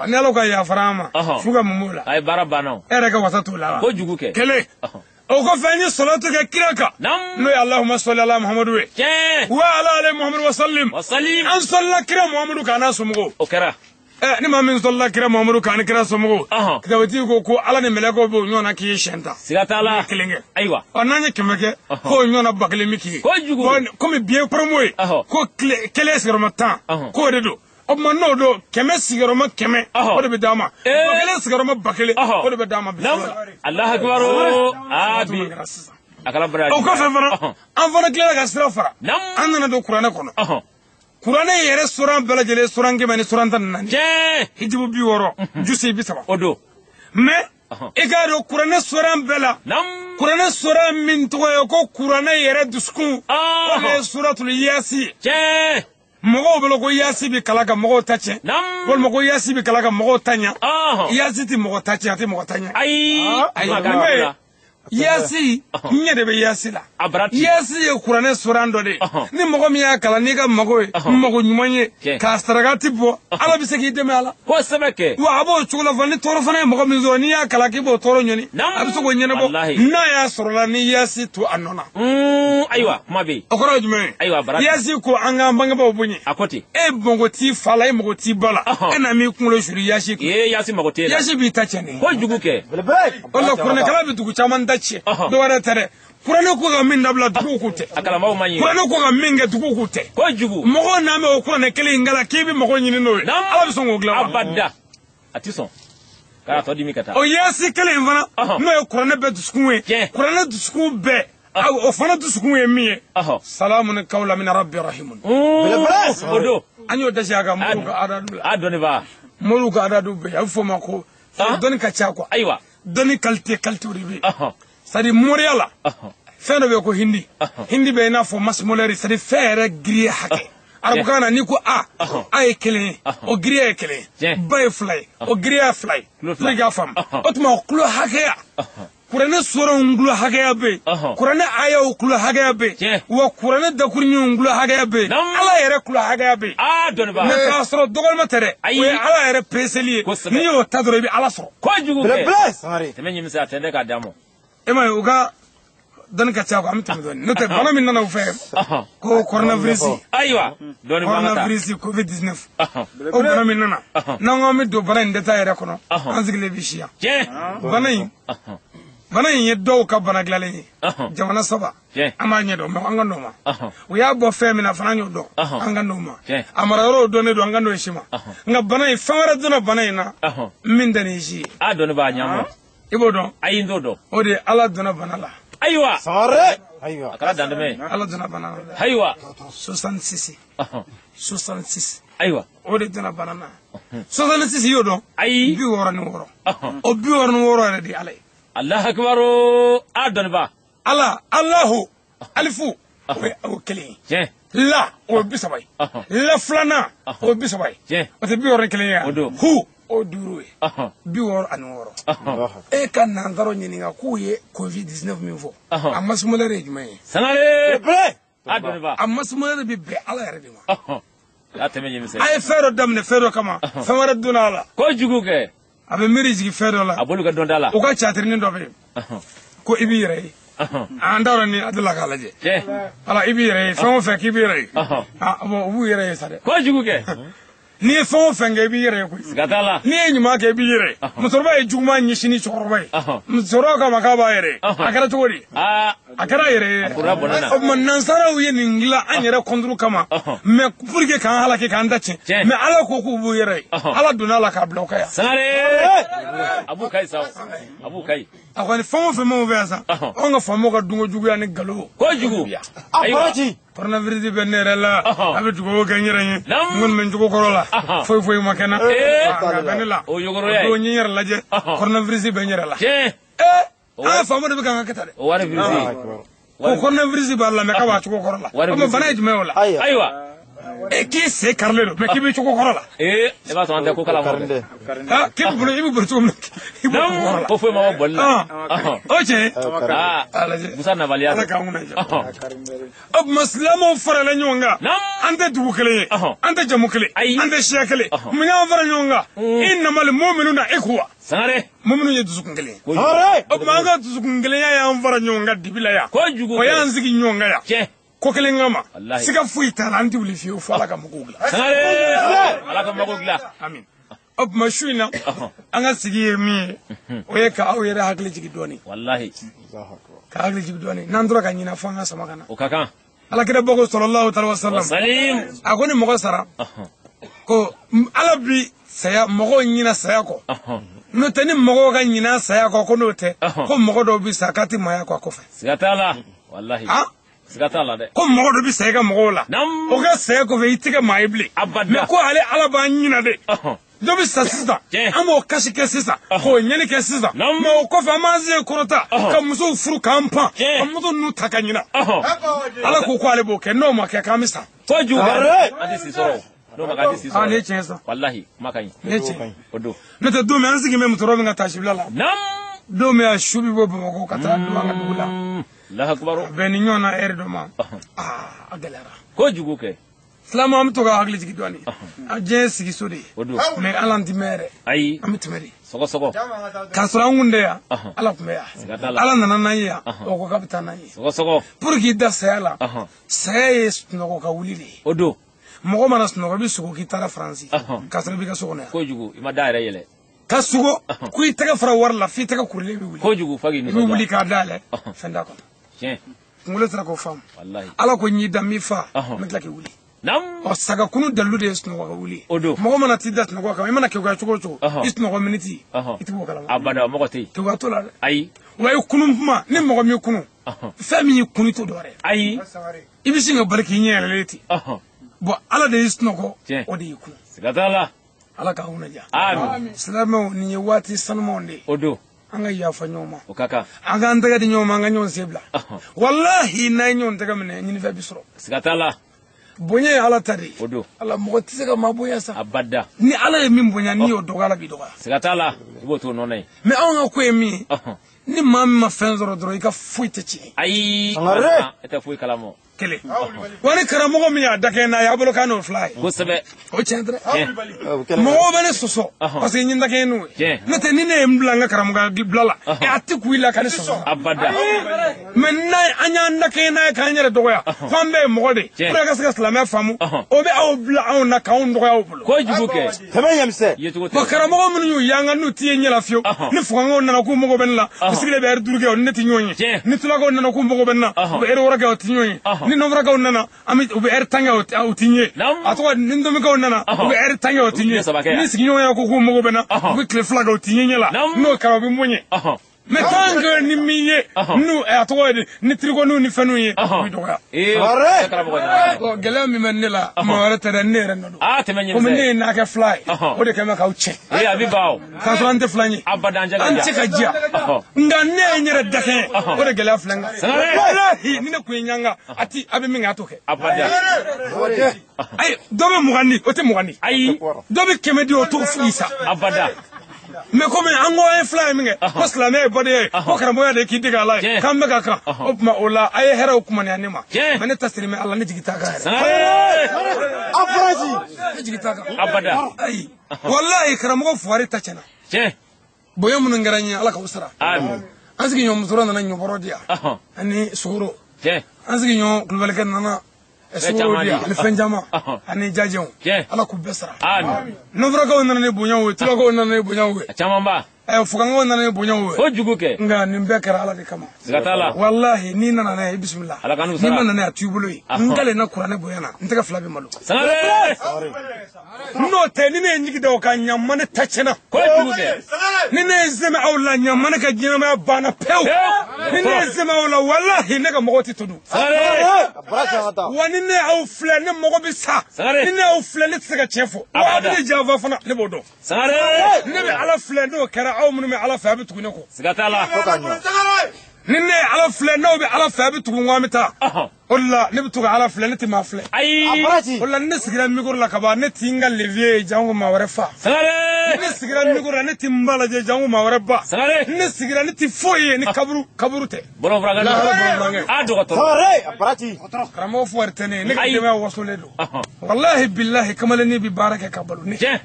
Ni Ala ka yafara an ma. Su ka mun b'o la. A ye baara banna o. E yɛrɛ ka wasa t'o la wa. Kojugu kɛ. Kelen. O kɔfɛ an ye sɔlatu kɛ kira kan n'o ye Allahumma sɔli ala Muhamadu ye. Tiɲɛ. Wa ala ale Muhamadu wa salim. Wa salim. An sɔlila kira Muhamadu kan n'a somɔgɔw. O kɛra. Ni maa min sɔlila kira Muhamadu kan ni kira somɔgɔw. Kitabutigi ko Ala ni mɛlɛkɛw b'o ɲɔgɔn na k'i ye siyɛn tan. Siga t'a la. Kelen kɛ. Ayiwa. Ɔ n'an ye 100 kɛ k'o ɲɔgɔn na 1000 bɛ k'i ye. Kojugu. Komi bi ye promo ye. Ko kelen sigiyɔrɔma 10. K'o de don. O tuma n'o don 100 sigiyɔrɔma 100 o de bɛ d'a ma 1000 sigiyɔrɔma 1000 o de bɛ d'a ma bi. Alahu akibaru aa bi a kɛra bara. O kɔfɛ fana an fana tilala ka sira fara an nana don kuranɛ kɔnɔ kuranɛ yɛrɛ suran bɛɛ lajɛlen suran 100 ni suran 14. Tiɲɛ. Hijibu 60 jusi 30. O don. Mais i k'a dɔn kuranɛ suran bɛɛ la kuranɛ suran min tɔgɔ ye ko kuranɛ yɛrɛ dusukun o de ye suratul yaasi ye. Tiɲɛ. Mɔgɔw bolo ko yaasi bɛ kala ka mɔgɔw ta tiɲɛ walima ko yaasi bɛ kala ka mɔgɔw ta ɲɛ yaasi tɛ mɔgɔ ta tiɲɛ a tɛ mɔgɔ ta ɲɛ. Ayi. Yaasi ɲɛ de bɛ yaasi la yaasi ye kuranɛ suran dɔ de ye ni mɔgɔ min y'a kalan n'i ka mago ye mago ɲuman ye k'a sarakati bɔ Ala bɛ se k'i dɛmɛ a la. Kosɛbɛ kɛ. Wa a b'o cogo la fana ni tɔɔrɔ fana ye mɔgɔ min sɔrɔ n'i y'a kalan k'i b'o tɔɔrɔ ɲɔni a bɛ se k'o ɲɛnabɔ n'a y'a sɔrɔ la ni yaasi to a nɔ na. Ayiwa kuma bɛ yen. O kɔrɔ ye jumɛn ye. Ayiwa bara. Yaasi ko an k'an bangebaaw bonya. A ko ten. E mago t'i fa la e mago t'i ba la e na m'i kunkolo suri yaasi kun. Ee yaasi mago t'e la. Yaasi b'i ta tiɲɛ de. Kojugu kɛ. O la kuranɛkalan bɛ dugu caman ta tiɲɛ. Dɔwɛrɛ tɛ dɛ. Kuranɛ ko ka min dabila duguw k'u tɛ. A kalanbaaw ma ɲi. Kuranɛ ko ka min kɛ duguw k'u tɛ. Kojugu. Mɔgɔw n'an bɛ o kuranɛ kelen in kalan k'i bɛ mɔgɔ ɲini n'o ye. Ala bɛ sɔn k'o dilan wa. Abada. A ti sɔn. K'a tɔ dimi ka taa. O yaasi kelen in fana n'o ye kuranɛ bɛɛ dusukun ye. Kuranɛ dusukun bɛɛ. O fana dusukun ye min ye. Salamun qawlan min rabbir rahimun. O don. An y'o dasi a kan moriw ka adadu la. A dɔnni b'a. Moriw ka adadu bɛ yen a bɛ f'o ma ko. Dɔnni ka ca quoi. Ayiwa. Dɔnni qualité de bɛ yen. C'est-à-dire moriya la fɛn dɔ bɛ yen ko hindi. Hindi bɛ i n'a fɔ masse molaire c'est-à-dire fɛn yɛrɛ giriya hakɛ. Arabukan na n'i ko a a ye 1 ye o giriya ye 1 ye ba ye 2 ye o giriya ye 2 ye. Pour que k'a faamu o tuma o kulo hakɛya kuranɛ suranw kulo hakɛya bɛ yen kuranɛ ayaw kulo hakɛya bɛ yen wa kuranɛ dakuruɲɛw kulo hakɛya bɛ yen Ala yɛrɛ kulo hakɛya bɛ yen. Dɔnni mais k'a sɔrɔ dɔgɔlima tɛ dɛ o ye Ala yɛrɛ peseli ye n'i y'o ta dɔrɔn i bɛ Ala sɔrɔ. Kojugu kɛ. Tɛmɛ ɲimisɛ a tɛ k'a d'a ma. E ma ye u ka dɔnni ka ca quoi an bɛ tɛmɛ dɔɔni n'o tɛ bana min nana u fɛ ko coronavirus. Ayiwa dɔɔni b'an ka taa. Coronavirus COVID-19. O bana min nana n'an ko an bɛ don bana in détail yɛrɛ kɔnɔ an sigilen bɛ si yan. Bana in bana in ye dɔw ka bana dilanlen ye jamana 3 an b'a ɲɛdɔn mais an ka n'o ma u y'a bɔ fɛn min na fana an y'o dɔn an ka n'o ma a mara yɔrɔw dɔnnen don an ka n'o si ma nka bana in fɛn wɛrɛ donna bana in na min tɛ nin si ye. A dɔnni b'a ɲɛ ma. I b'o dɔn. Ayi n t'o dɔn. O de ye Ala donna bana la. Ayiwa. Sangare. Ayiwa. A kɛra dantɛmɛ ye. Ala donna bana la. Ayiwa. 66. 66. Ayiwa. O de donna bana na. 66 i y'o dɔn. Ayi. 66. O 66 yɛrɛ de ye Ala ye. Alahu akibaru a dɔnni ba. Ala Alahu alifu o ye 1 ye. Tiɲɛ. La o ye 30 ye. La filanan o ye 30 ye. O tɛ 61 ye. O don. Hu. O 5 ye. 66. E ka nanzaraw ɲininka k'u ye COVID-19 min fɔ. A masse molaire ye jumɛn ye. Sangare. A dɔnni ba. A masse molaire bɛ bɛn Ala yɛrɛ de ma. A tɛmɛ ɲɛmisɛn. A ye fɛn dɔ daminɛ fɛn dɔ kama. Fɛn wɛrɛ donna a la. Kojugu kɛ. A bɛ miiri jigin fɛn dɔ la. A b'olu ka dɔnta la. U ka catirinin dɔ bɛ yen. Ko i b'i yɛrɛ ye. An t'a dɔn ni a delila k'a lajɛ. Ala i b'i yɛrɛ ye fɛn o fɛn k'i b'i yɛrɛ ye. Bon u b'u yɛrɛ ye sa dɛ. Kojugu kɛ. N'i ye fɛn o fɛn kɛ i b'i yɛrɛ ye koyi. Siga t'a la. N'i ye ɲuman kɛ i b'i yɛrɛ ye. Musokɔrɔba ye juguman ɲɛsin ni cɛkɔrɔba ye. Musokɔrɔba k'a ma k'a b'a yɛrɛ ye. A kɛra cogo di? A kɛra a yɛrɛ ye. O tuma nansaraw ye nin dilan an yɛrɛ kɔnturu kama. Mais pour que k'an halaki k'an da tiɲɛ. Mais Ala ko k'u b'u yɛrɛ ye. Ala donna a la k'a bila o kan yan. Sangare. A b'u kayi sa. A b'u kayi. A kɔni fɛn o fɛn m'o fɛ yan sa. Anw ka faamaw ka dunko juguya ni nkalon. Kojugu. A baraji. Coronavirus bɛ ne yɛrɛ la. A bɛ dugawu kɛ n yɛrɛ ye. N kɔni bɛ n cogo kɔrɔ la. Foyi foyi ma kɛ n na. A bɛ ne la. O yogoroya ye. O don n ye n yɛrɛ lajɛ. Coronavirus bɛ n yɛrɛ la. Tiɲɛ. An ka faamaw de bɛ k'an ka kɛ tan dɛ. O wari virus. Ko coronavirus b'a la mais k'a b'a cogo kɔrɔ la. O bana ye jumɛn ye o la? Ayiwa. E k'i sen karilen don mais k'i b'i cogo kɔrɔ la. Ee i b'a sɔrɔ an tɛ ko kalama dɛ. K'i bɛ bolo i bɛ boli cogo min na i b'o cogo kɔrɔ la. Ko foyi ma bɔ bɔli la. O tiɲɛ. Aa Musa nabaliya. Ala k'an kunna diya. O tuma silamɛw farala ɲɔgɔn kan. An tɛ dugu kelen ye. An tɛ jamu kelen. An tɛ siya kelen. Mun y'an fara ɲɔgɔn kan? I namali mɔminnu na e ko wa. Sangare. Mɔminnu ye dusukun kelen ye. O tuma an ka dusukun kelenya y'an fara ɲɔgɔn kan dibi la yan. Kojugu. O y'an sigi ɲɔgɔn kan yan. Tiɲɛ. Ko kelen kama siga foyi t'a la an tɛ wuli fiyewu fo Ala ka mago dilan. Sangare. Ala ka mago dilan. Amin. O tuma su in na an ka sigi ye min ye o ye ka aw yɛrɛ hakili jigin dɔɔnin. Walahi. Ka hakili jigin dɔɔnin n'an tora ka ɲinɛ fo an ka sama ka na. O ka kan. Ala kira bako sallallahu alaihi wa sallam. A ko ni mɔgɔ sara ko Ala bi saya mɔgɔw ɲinɛ saya kɔ. N'o tɛ ni mɔgɔw ka ɲinɛ saya kɔ ko n'o tɛ ko mɔgɔ dɔw bi sa k'a tɛ maaya kɔ a kɔfɛ. Siga t'a la. Walahi. Siga t'a la dɛ. Ko mɔgɔ dɔ bɛ sa i ka mɔgɔw la. O ka saya kɔfɛ i tɛ kɛ maa ye bilen. Mais ko ale Ala b'an ɲinɛ de. Dɔ bɛ sa sisan. An b'o kasi kɛ sisan. K'o ɲɛni kɛ sisan. Mais o kɔfɛ an b'an sen kɔrɔta. Ka musow furu k'an pan. Ka muso ninnu ta ka ɲinɛ. Ala ko k'ale b'o kɛ n'o ma kɛ k'an bɛ sa. Kojugu. An tɛ si sɔrɔ. N'o ma kɛ an tɛ si sɔrɔ. Nin ye tiɲɛ sa. Walahi kuma ka ɲi. Nin ye tiɲɛ. O don. N'o tɛ don min an sigilen bɛ musokɔrɔba min ka taasibila la. Don min a su bɛ bɔ Bamakɔ ka taa don an ka dugu la. Allahu akbar. A bɛn ni ɲɔgɔn na ɛri dɔ ma. A gɛlɛyara. Kojugu kɛ. Silamɛw an bɛ to ka hakili jigin dɔɔnin. A diɲɛ ye sigiso de ye. O don. Mais Ala an ti mɛn yɛrɛ. Ayi. An bɛ tɛmɛ de. Sɔgɔsɔgɔ. K'a sɔrɔ an kun tɛ yan. Ala kun bɛ yan. Ala nana n'an ye yan. O ko k'a bɛ taa n'an ye. Sɔgɔsɔgɔ. Pour k'i da saya la. Saya ye sunɔgɔ ka wuli de ye. O don. Mɔgɔ mana sunɔgɔ i bɛ sogo k'i taara Faransi. K'a sɔrɔ i b'i ka so kɔnɔ yan. Kojugu i ma da yɛrɛ yɛlɛ. Ka sogo ko i tɛgɛ fara wari la f'i tɛgɛ kurulen bɛ wuli. Kojugu fa k'i nisɔndiya. I bɛ wuli k'a dayɛlɛ fɛn t'a kɔnɔ. Tiɲɛ. Kunkolo sera k'o faamu. Walahi. Ala ko n y'i da n b'i fa n bɛ tila k'i wuli. Ɔ saga kunu dalilu de ye sunɔgɔ ka wuli. O don. Mɔgɔ mana t'i da sunɔgɔ kan i mana keguya cogo o cogo. I sunɔgɔ miniti i ti b'o kalama. Abada mɔgɔ tɛ yen. Keguya t'o la dɛ. Ayi. Wa i kunu kuma ni mɔgɔ min kunu. Fɛn min y'i kunu i t'o dɔn dɛ. Ayi. I bɛ sin ka bali k'i ɲɛ yɛlɛlen ten. Bon Ala de y'i sunɔgɔ o de y'i kunu. Siga t'a la. Ala k'an kunna diya. Amin. Silamɛw nin ye waati sanumanw de ye. O don. An ka yafa ɲɔgɔn ma. O ka kan. An k'an tɛgɛ di ɲɔgɔn ma an ka ɲɔgɔn sen bila. Walahi n'an ye ɲɔgɔn tɛgɛ minɛ ɲinifɛn bi sɔrɔ. Siga t'a la. Bonya ye Ala ta de ye. O don. Ala mɔgɔ tɛ se ka maa bonya sa. Abada. Ni Ala ye min bonya n'i y'o dɔgɔya Ala b'i dɔgɔya. Siga t'a la. I b'o t'o nɔ na ye. Mais anw ka ko ye min ye. Ni maa min ma fɛn sɔrɔ dɔrɔn i ka foyi tɛ tiɲɛ. Ayi. E tɛ foyi kalama. Kelen. Wa ni karamɔgɔ min y'a da kɛ n'a ye a bolo k'a n'o fila ye. Kosɛbɛ. O tiɲɛ tɛ dɛ. Mɔgɔw bɛ ne sɔsɔ parce que n ye n da kɛ n'o ye. N'o tɛ ni ne ye n bila n ka karamɔgɔya bila la a tɛ kun i la ka ne sɔsɔ. Abada. Mais an y'an da kɛ n'a ye k'an yɛrɛ dɔgɔya fo an bɛɛ ye mɔgɔ de ye. Pour que ka se ka silamɛya faamu o bɛ aw bila anw na k'anw dɔgɔya aw bolo. Kojugu kɛ. Tɛmɛ ɲɛmisɛn. Bon karamɔgɔ minnu y'u yanga n'u t'i ye ɲɛ la fiyewu. Ni fugankaw nana k'u mago bɛ ne la u sigilen bɛ ɛri 5 kɛ o ni ne tɛ ɲɔgɔn ye. Ni tulakaw nana k'u mago bɛ ne la u bɛ ɛri 6 kɛ o tɛ ɲɔgɔn ye. Ni nɔnfɔrakaw nana u bɛ ɛri 10 kɛ o tɛ ɲɛ. A tɔgɔ ni ndomikaw nana u bɛ ɛri 10 kɛ o tɛ ɲɛ. Ni sigiɲɔgɔnya ko k'u mago bɛ na u bɛ tile 2 kɛ o tɛ ɲɛ ɲɛ la. N'o kɛra u bɛ mun ɲɛ. Mais tant que ni min ye n'u a tɔgɔ ye di ni tirikɔniw ni fɛnw ye u bɛ dɔgɔya. Gɛlɛya min bɛ ne la mɔgɔ wɛrɛ tɛ dɛ ne yɛrɛ nɔ don. Komi ne ye n'a kɛ fila ye o de kɛ bɛ k'aw cɛ. A bɛ ban o. K'a sɔrɔ an tɛ filan ye. An tɛ ka diya. Nka ne ye n yɛrɛ dakɛɲɛ o de gɛlɛya filɛ n kan. Walahi ni ne kun ye ɲanga a ti a bɛ min kɛ a t'o kɛ. Ayi dɔ bɛ 20 di o tɛ 20 di. Ayi. Dɔ bɛ 100 di o t'o foyi sa. Abada. Mais komi an ko an ye fila ye min kɛ ko silamɛya ye badenya ye ko karamɔgɔya de k'i dege a la ye k'an bɛ ka kan o tuma o la a ye hɛrɛw kumaniya ne ma mais ne ta siri mɛ Ala ne jigi t'a kan yɛrɛ. Ne jigi t'a kan. Abada. Ayi walahi karamɔgɔ fuwari ta tiɲɛna. Tiɲɛ. Bonya minnu kɛra n ye Ala k'aw sara. Amin. An sigiɲɔgɔn musokɔrɔ nana ɲɔbɔrɔ di yan. Ani sukaro. Tiɲɛ. An sigiɲɔgɔn kulubalikɛ nana Sukaro di ani fɛn caman ani jajɛw. Ala k'u bɛɛ sara. Nɔnfɔrɔkaw nana ni bonyaw ye, Tulakaw nana ni bonyaw ye. A camanba. Fugankaw nana ni bonyaw ye. Kojugu kɛ. Nka nin bɛɛ kɛra Ala de kama. Siga t'a la. Walahi n'i nana n'a ye, i bisimila. Ala ka n'u sara. N'i ma nana ye, a t'i bolo ye. N kalenna kuranɛ bonya na, n tɛgɛ fila bɛ malo. Sangare. N'o tɛ, ni ne ye n jigi da o kan, ɲama ne ta tiɲɛna. Kojugu kɛ. Ni ne ye sɛmɛ aw la, ɲama ne ka ɲɛnamaya banna pewu. Ni ne ye sɛmɛ aw la, walahi ne ka mɔgɔw tɛ to dun. Sangare. Wa ni ne y'aw filɛ, ne mago bɛ sa. Sangare. Ni ne y'aw filɛ, ne tɛ se ka tiɲɛ fɔ. Wa a bɛ ne janfa fana, ne b'o dɔn. Sangare. Ne bɛ Ala filɛ, n'o kɛra aw minnu bɛ Ala fɛ, a bɛ tugu ne kɔ. Siga t'a la. Ni ne ye Ala filɛ, n'aw bɛ Ala fɛ, a bɛ tugu n kɔ, an bɛ taa. O de la ne bɛ to ka Ala filɛ, ne tɛ maa filɛ. Ayi. O de la ni ne sigira micro la ka ban, ne tɛ n ka levier ye janko maa wɛrɛ fa. Sangare. Ni ne sigira micro la, ne tɛ n ba lajɛ janko maa wɛrɛ ba. Sangare. Ni ne sigira, ne tɛ foyi ye ni kaburu tɛ. Bɔlɔn furakɛ. Lahara bɔlɔn furakɛ. A dɔgɔtɔrɔ. Karamɔgɔ fugari tɛ ne ye, ne ka Ayi. denbaya wasolen don. Walahi bilahi kamalennin bɛ baara kɛ ka balo ne. Tiɲɛ.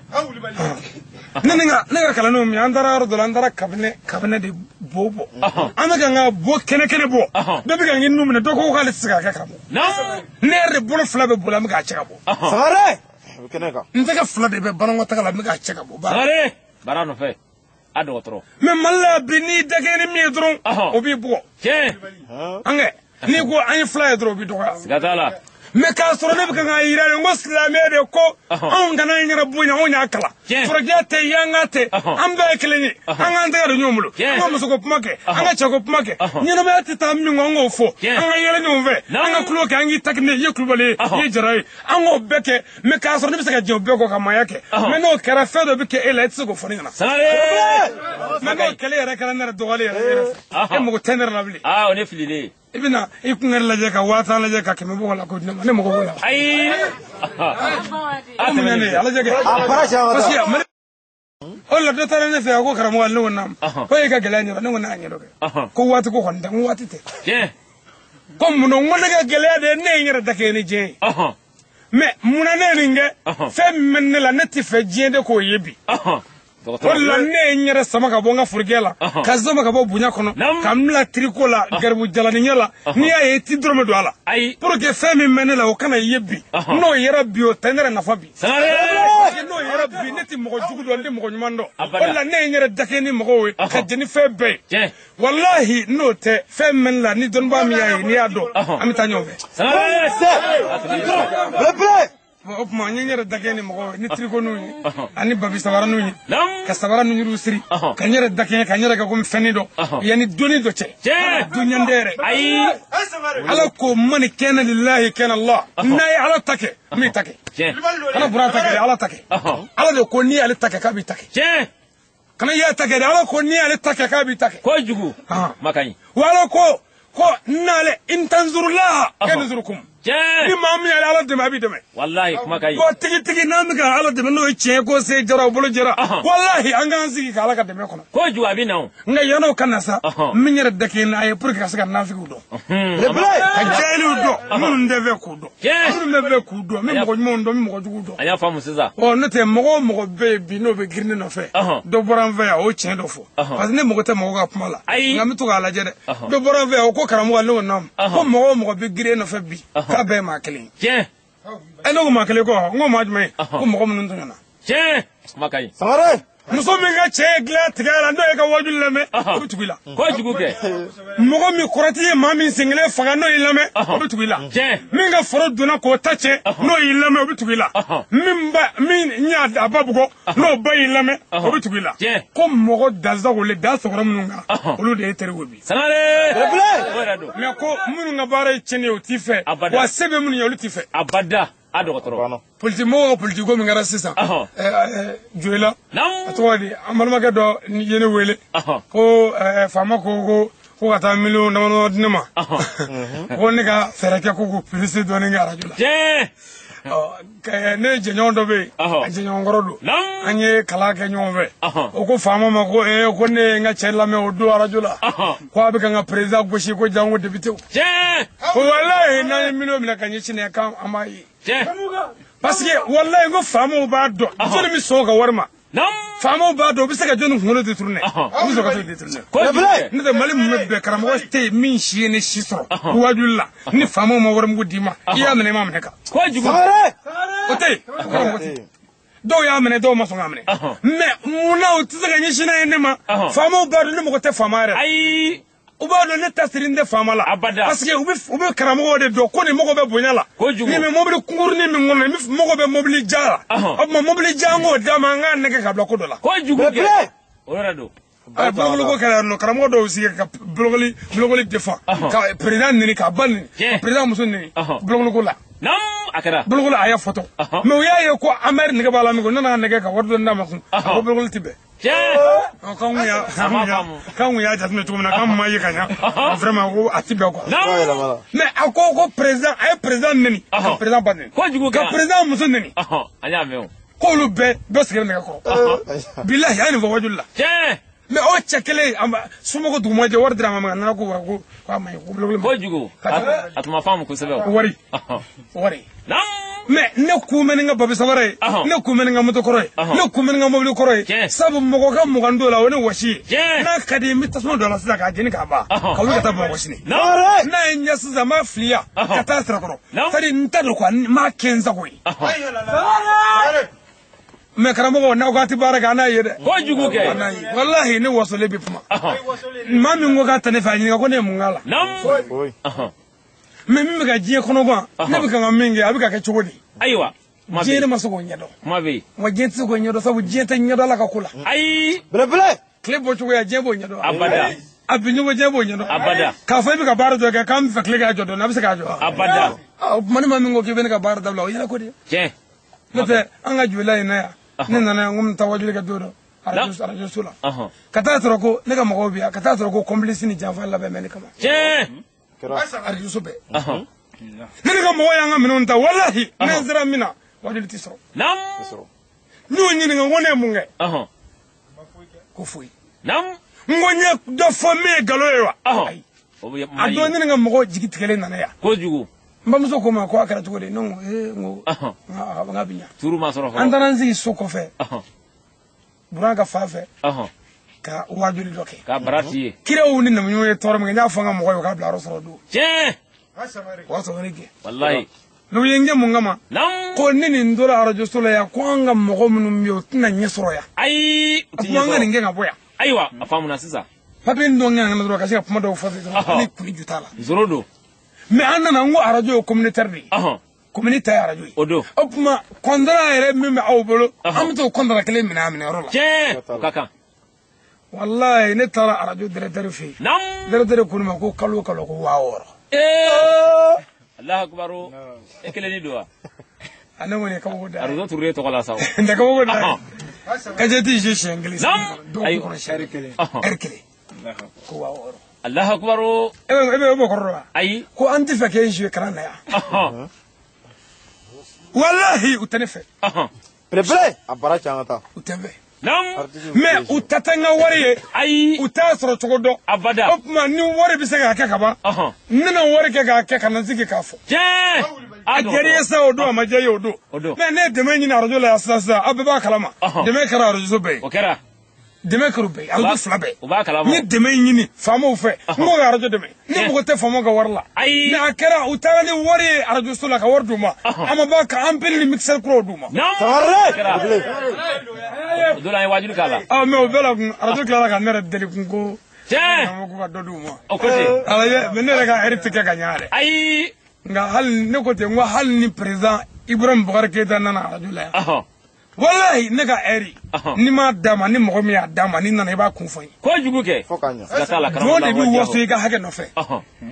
Ne ni ka ne ka kalandenw min, an taara yɔrɔ dɔ la, an taara kabinɛ de bo bɔ. An bɛ ka n ka bo kɛnɛ kɛnɛ bɔ. Bɛɛ bɛ ka n nun minɛ, dɔ ko k'ale tɛ se k'a kɛ ka bɔ. Ne yɛrɛ de bolo fila bɛ bolo, an bɛ k'a cɛ ka bɔ. N tɛgɛ fila de bɛ banankɔtaga la, n bɛ k'a cɛ ka bɔ. Sangare. Baara nɔfɛ. A dɔgɔtɔrɔ. Mais Mali la bi, n'i dakɛ ni min ye dɔrɔn, o b'i bugɔ. Tiɲɛ. An kɛ n'i ko an ye fila ye dɔrɔn, o b'i dɔgɔya. Siga t'a la. Mais k'a sɔrɔ ne bɛ kan k'a yira de, n ko silamɛ de ko anw kana an yɛrɛ bonya, anw y'a kalan. Forojɛ tɛ, yanga tɛ, an bɛɛ ye kelen ye. An k'an tɛgɛ don ɲɔgɔn bolo, an ka musoko kuma kɛ, an ka cɛko kuma kɛ, ɲɛnamaya tɛ taa min kɔ, an k'o fɔ, an ka yɛlɛ ɲɔgɔn fɛ, an ka tulo kɛ, an k'i takinɛ, i ye Kulubali ye, i ye Jara ye, an k'o bɛɛ kɛ. Mais k'a sɔrɔ ne bɛ se ka jɛ o bɛɛ kɔ ka maaya kɛ. Mais n'o kɛra, fɛn dɔ bɛ kɛ e la, e tɛ se k'o fɔ ne ɲɛna. Mais n'o kɛlɛ yɛrɛ kɛra ne yɛrɛ dɔgɔyalen yɛrɛ fɛ, e mago tɛ ne yɛrɛ la bilen. Aa, o ne fililen. I bɛna i kun yɛrɛ lajɛ ka 50 000 lajɛ ka 100 bɔ la k'o di ne ma, ne mago b'o la. Ayi. A tɛmɛ ne ala kɛ. Parce que Mali o la dɔ taara ne fɛ, a ko karamɔgɔ, ne ko naamu. Ko e ka gɛlɛya ɲɛdɔn, ne ko n'a ɲɛdɔn kɛ. Ko waati ko kɔni tɛ, n ko waati tɛ. Ko munna, n ko ne ka gɛlɛya de ye ne ye n yɛrɛ da kɛ ni diɲɛ ye. Mais munna ne ye nin kɛ? Fɛn min bɛ ne la, ne tɛ fɛ diɲɛ de k'o ye bi. O de la ne ye n yɛrɛ sama ka bɔ n ka forokɛ la, ka sama ka bɔ bonya kɔnɔ, ka n bila tiriko la, garibu jalani la. N'i y'a ye, i t'i dɔrɔmɛ don a la. Pour que fɛn min bɛ ne la, o kana ye bi. N'o yɛrɛ bi, o tɛ ne yɛrɛ nafa bi. Parce que n'o yɛrɛ bi, ne tɛ mɔgɔ jugu dɔn, n tɛ mɔgɔ ɲuman dɔn. O de la ne ye n yɛrɛ dakɛ ni mɔgɔw ye, ka jɛn ni fɛn bɛɛ ye. Walahi n'o tɛ, fɛn min bɛ ne la, ni dɔnnibaa min y'a ye, n'i y'a dɔn, an bɛ taa ɲɔgɔn fɛ. O tuma n ye n yɛrɛ dakɛ ni mɔgɔw ye, ni tirikoninw ye, ani babi sabaraninw ye, ka sabara ninnu siri, ka n yɛrɛ dakɛ, ka n yɛrɛ kɛ komi fɛnnin dɔ, yanni donni dɔ cɛ. Duɲan tɛ yɛrɛ. Ayi. Ala ko mani kɛnɛ lillahi kɛnɛ Allah. N'a ye Ala ta kɛ, n b'i ta kɛ. Kana Burama ta kɛ dɛ, Ala ta kɛ. Ala de ko n'i y'ale ta kɛ, k'a b'i ta kɛ. Kana i y'a ta kɛ dɛ, Ala ko n'i y'ale ta kɛ, k'a b'i ta kɛ. Kojugu. Ma ka ɲi. Wa Ala ko n'ale in tanzurulaha yanzurukum. Ni maa min y'ale Ala dɛmɛ, a b'i dɛmɛ. Walahi kuma ka ɲi. Ko tigi n'an bɛ ka Ala dɛmɛ, n'o ye tiɲɛ ko se jara o bolo jɛra. Walahi an k'an sigi ka Ala ka dɛmɛ kɔnɔ. Kojugu a bɛ na o. Nka yann'o ka na sa, n bɛ n yɛrɛ dɛkɛ n'a ye pour que ka se ka nafigiw dɔn. Ka jahiliw dɔn, minnu tɛ fɛ k'u dɔn. Minnu bɛ fɛ k'u dɔn, n bɛ mɔgɔ ɲumanw dɔn, n bɛ mɔgɔ juguw dɔn. An y'a faamu sisan. Ɔ n'o tɛ, mɔgɔ o mɔgɔ bɛ yen bi n'o bɛ girin ne nɔfɛ, dɔ bɔra n fɛ yan, o ye tiɲɛ dɔ fɔ. Parce que ne mago tɛ mɔgɔ ka kuma la. Nka n bɛ to k'a lajɛ dɛ. Dɔ bɔra n fɛ yan, o ko karamɔgɔ, ne ko naamu. Ko mɔgɔ o mɔgɔ bɛ girin e nɔfɛ bi, k'a bɛɛ ye maa kelen ye. Ɛ ne ko maa kelen kɔ, n ko maa jumɛn ye? Ko mɔgɔ minnu tɔɲɔna. Kuma ka ɲi. Muso min ka cɛ ye dilan tigɛ la, n'o ye ka wajulu lamɛn, o bɛ tugu i la. Kojugu kɛ. Mɔgɔ min kɔrɔti ye maa min sen kelen faga, n'o y'i lamɛn, o bɛ tugu i la. Min ka foro donna k'o ta cɛ, n'o y'i lamɛn, o bɛ tugu i la. Min ba min y'a ba bugɔ, n'o ba y'i lamɛn, o bɛ tugu i la. Ko mɔgɔ dansagolen da sɔgɔrɔ minnu kan, olu de ye teriw bi. Mais ko minnu ka baara ye tiɲɛni ye, o t'i fɛ. Wa se bɛ minnu ye, olu t'i fɛ. Abada. A dɔgɔtɔrɔ. Politique mɔgɔw ka politique ko min kɛra sisan, Joyila, a tɔgɔ di, an balimakɛ dɔ ye ne wele ko faama ko ko ka taa miliyɔn damadɔ di ne ma, ko ne ka fɛɛrɛ kɛ ko k'o publicité dɔɔni kɛ arajo la. Ne jɛɲɔgɔn dɔ bɛ yen, a jɛɲɔgɔn kɔrɔ don, an ye kalan kɛ ɲɔgɔn fɛ. O ko faama ma ko ko ne ye n ka cɛ lamɛn o don arajo la, ko a bɛ ka n ka président gosi, ko janko député. Ko walahi n'an ye miliyɔn minɛ ka ɲɛsin nin kan, an b'a ye. Parce que walahi n ko faamaw b'a dɔn, jɔnni bɛ sɔn o ka wari ma. Faamaw b'a dɔn u bɛ se ka jɔnni kunkolo détourner, u bɛ sɔrɔ ka t'o détourner. Ne tɛ Mali mun bɛɛ karamɔgɔ tɛ yen min si ye ne si sɔrɔ wajuli la ni faamaw ma warimugu d'i ma, i y'a minɛ i m'a minɛ kan. O tɛ yen, karamɔgɔ tɛ yen. Dɔw y'a minɛ, dɔw ma sɔn k'a minɛ. Mais munna u tɛ se ka ɲɛsin n'a ye ne ma? Faamaw b'a dɔn ne mago tɛ faama yɛrɛ. Ayi. U b'a dɔn ne ta siri n tɛ faama la. Abada. Parce que u bɛ karamɔgɔw de dɔn ko nin mago bɛ bonya la. Kojugu. Nin bɛ mobili kunkurunin min kɔnɔ, nin mago bɛ mobili ja la. O tuma mobili ja an k'o d'a ma, an k'a nɛgɛ ka bila ko dɔ la. Kojugu kɛ. O yɛrɛ don. Bolokoli ko kɛra yan nɔ, karamɔgɔ dɔw sigi ka bolokoli defan. Ka président neni, k'a ba neni, ka président muso neni. Bolokoli ko la. A kɛra. Bolokoli a y'a fɔtɔ. Mais u y'a ye ko Amɛri nɛgɛ b'a la min ko, ne nana nɛgɛ ka wari dɔ d'a ma kun. A ko bolokoli ti bɛn. K'an kun y'a jateminɛ cogo min na, k'an ma ye ka ɲa, vraiment ko a ti bɛn quoi. Mais a ko président, a ye président neni, ka président ba neni, ka président muso neni. An y'a mɛn o. K'olu bɛɛ sigilen nɛgɛ kɔrɔ. Bilahi, a ye nin fɔ wajuli la. Mais o cɛ kelen, somɔgɔw dugumajɛ jɛ wari dira a ma, a nana ko k'a ma ɲi, ko bolokoli ma. Kojugu. A tun ma faamu kosɛbɛ. Wari. Mais ne kun bɛ ni n ka babi sabara ye, ne kun bɛ ni n ka moto kɔrɔ ye, ne kun bɛ ni n ka mobili kɔrɔ ye. Sabu mɔgɔ ka 20 don la, o ne wɔsi ye. N'a ka di n bɛ tasuma don a la sisan k'a jeni k'a ban, ka wuli ka taa Bamakɔ sini. N'a ye n ɲɛ sisan, n b'a fili yan ka taa Sirakɔrɔ. C'est-à-dire n t'a dɔn quoi, n m'a kɛ n sago ye. Mais karamɔgɔ, n'aw k'a tɛ baara kɛ, an n'a ye dɛ. Kojugu kɛ. Walahi, ne wasolen bɛ kuma. Maa min ko k'a tɛ ne fɛ, a ɲininka ko ne ye mun k'a la. Mais min bɛ ka diɲɛ kɔnɔ gan, ne bɛ ka n ka min kɛ, a bɛ ka kɛ cogo di? Ayiwa. Diɲɛ ne ma se k'o ɲɛdɔn. Kuma bɛ yen. Wa diɲɛ tɛ se k'o ɲɛdɔn, sabu diɲɛ tɛ ɲɛdɔn Ala ka ko la. Ayi. Belebele. Tile bɔcogoya, diɲɛ b'o ɲɛdɔn. Abada. A bi ɲɔgɔn, diɲɛ b'o ɲɛdɔn. Abada. K'a fɔ i bɛ ka baara dɔ kɛ, k'an bɛ fɛ tile k'a jɔ dɔɔnin, a bɛ se k'a jɔ. Abada. O tuma ni maa min ko k'i bɛ ne ka baara dabila, o yɛrɛ ko de. Tiɲɛ. N'o tɛ, an ka jolila in na yan, ne nana yan ko n bɛ taa wajuli kɛ don dɔ. Arajo so la. Ka taa sɔrɔ ko ne ka mɔgɔw bɛ yan, ka taa sɔrɔ ko complice ni janfa labɛn bɛ ne kama. Tiɲɛ. Arajo so bɛɛ. Ne ka mɔgɔw y'an ka minɛnw ta, walahi, ne sera min na, wajuli tɛ sɔrɔ. N'u y'o ɲininka ko ne ye mun kɛ? Ko foyi. N ko n ye dɔ fɔ min ye nkalon ye wa? Ayi. A dɔn ne ni ka mɔgɔw jigi tigɛlen nana yan. Kojugu. N bamuso ko n ma ko a kɛra cogo di? Ne ko ee, n ko n k'a bɛ ɲa. Turu ma sɔrɔ fɔlɔ. An taara n sigi so kɔfɛ. Buran ka fa fɛ. Ka wajuli dɔ kɛ. Ka bara ci ye. Kiraw ni nabiɲumanw ye tɔɔrɔ min kɛ, n y'a fɔ n ka mɔgɔw ye u k'a bila yɔrɔ sɔrɔ don. Tiɲɛ. O y'a sɔrɔ ne gɛn. Walayi. N'u ye n gɛn mun kama? Ko ni nin tora arajo so la yan, ko an ka mɔgɔ minnu bɛ yen, u tɛna ɲɛ sɔrɔ yan. Ayi. A kuma an ka nin gɛn ka bɔ yan. Ayiwa, a faamuna sisan. Papiye nin dɔ ŋana dɔrɔn ka se ka kuma dɔw fɔ dɔrɔn, ne kun ju t'a la. Zoro don. Mais an nana n ko arajo ye communautaire de ye. Commune ta ye arajo ye. O don. O tuma kɔntara yɛrɛ min bɛ aw bolo, an bɛ t'o kɔntara kelen minɛ a minɛyɔrɔ la. Tiɲɛ. O ka kan. Walayi, ne taara arajo directeur fɛ yen. Directeur ko ne ma ko kalo o kalo ko 6000. Ee. Alahu akibaru. E kelen ni don wa? A ne kɔni ye kabako da ye. Arajo turulen tɔgɔ la sa o. N tɛ kabako da ye. Kajɛ t'i je siɲɛ kelen. Dɔgɔkun kɔnɔ siɲɛ kelen. Ɛri kelen. Ko 6000. Alahu akibaru. E bɛ kɔrɔ dɔn wa? Ayi. Ko an tɛ fɛ k'e jouer kalan na yan. Walahi, u tɛ ne fɛ. Belebele. A bara ca an ka taa. U tɛ n fɛ. Mais u ta tɛ n ka wari ye. Ayi. U t'a sɔrɔ cogo dɔn. Abada. O tuma ni wari bɛ se k'a kɛ ka ban. Ne na wari kɛ k'a kɛ ka na sigi k'a fɔ. Tiɲɛ. A diyara i ye sa o don, a ma diya i ye o don. O don. Mais ne ye dɛmɛ ɲini arajo la yan sisan sisan, aw bɛɛ b'a kalama. Dɛmɛ kɛra arajo so bɛɛ ye. O kɛra. Dɛmɛ kɛra bɛɛ ye, arajo fila bɛɛ. U b'a kalama. N ye dɛmɛ ɲini faamaw fɛ, n ko ka arajo dɛmɛ. Ne mago tɛ faamaw ka wari la. Ayi. Mais a kɛra u taara ni wari ye arajo so la ka wari d'u ma. A ma ban ka ampli ni mixeur kuraw d'u ma. Sangare. O don an ye wajuli k'a la. Ah mais o bɛɛ la kun arajo tilala ka ne yɛrɛ deli kun ko. Tiɲɛ. Ko ka dɔ d'u ma. O ko ten. Ala mais ne yɛrɛ ka ɛri tɛ kɛ ka ɲa yɛrɛ. Ayi. Nka hali ne ko ten, n ko hali ni président Ibrahim Boubacar Keïta nana arajo la yan. Walahi, ne ka ɛri ni m'a d'a ma, ni mɔgɔ min y'a d'a ma, ni nana i b'a kun fɔ n ye. Kojugu kɛ. Fo ka ɲa. Jɔn de b'i waso i ka hakɛ nɔfɛ.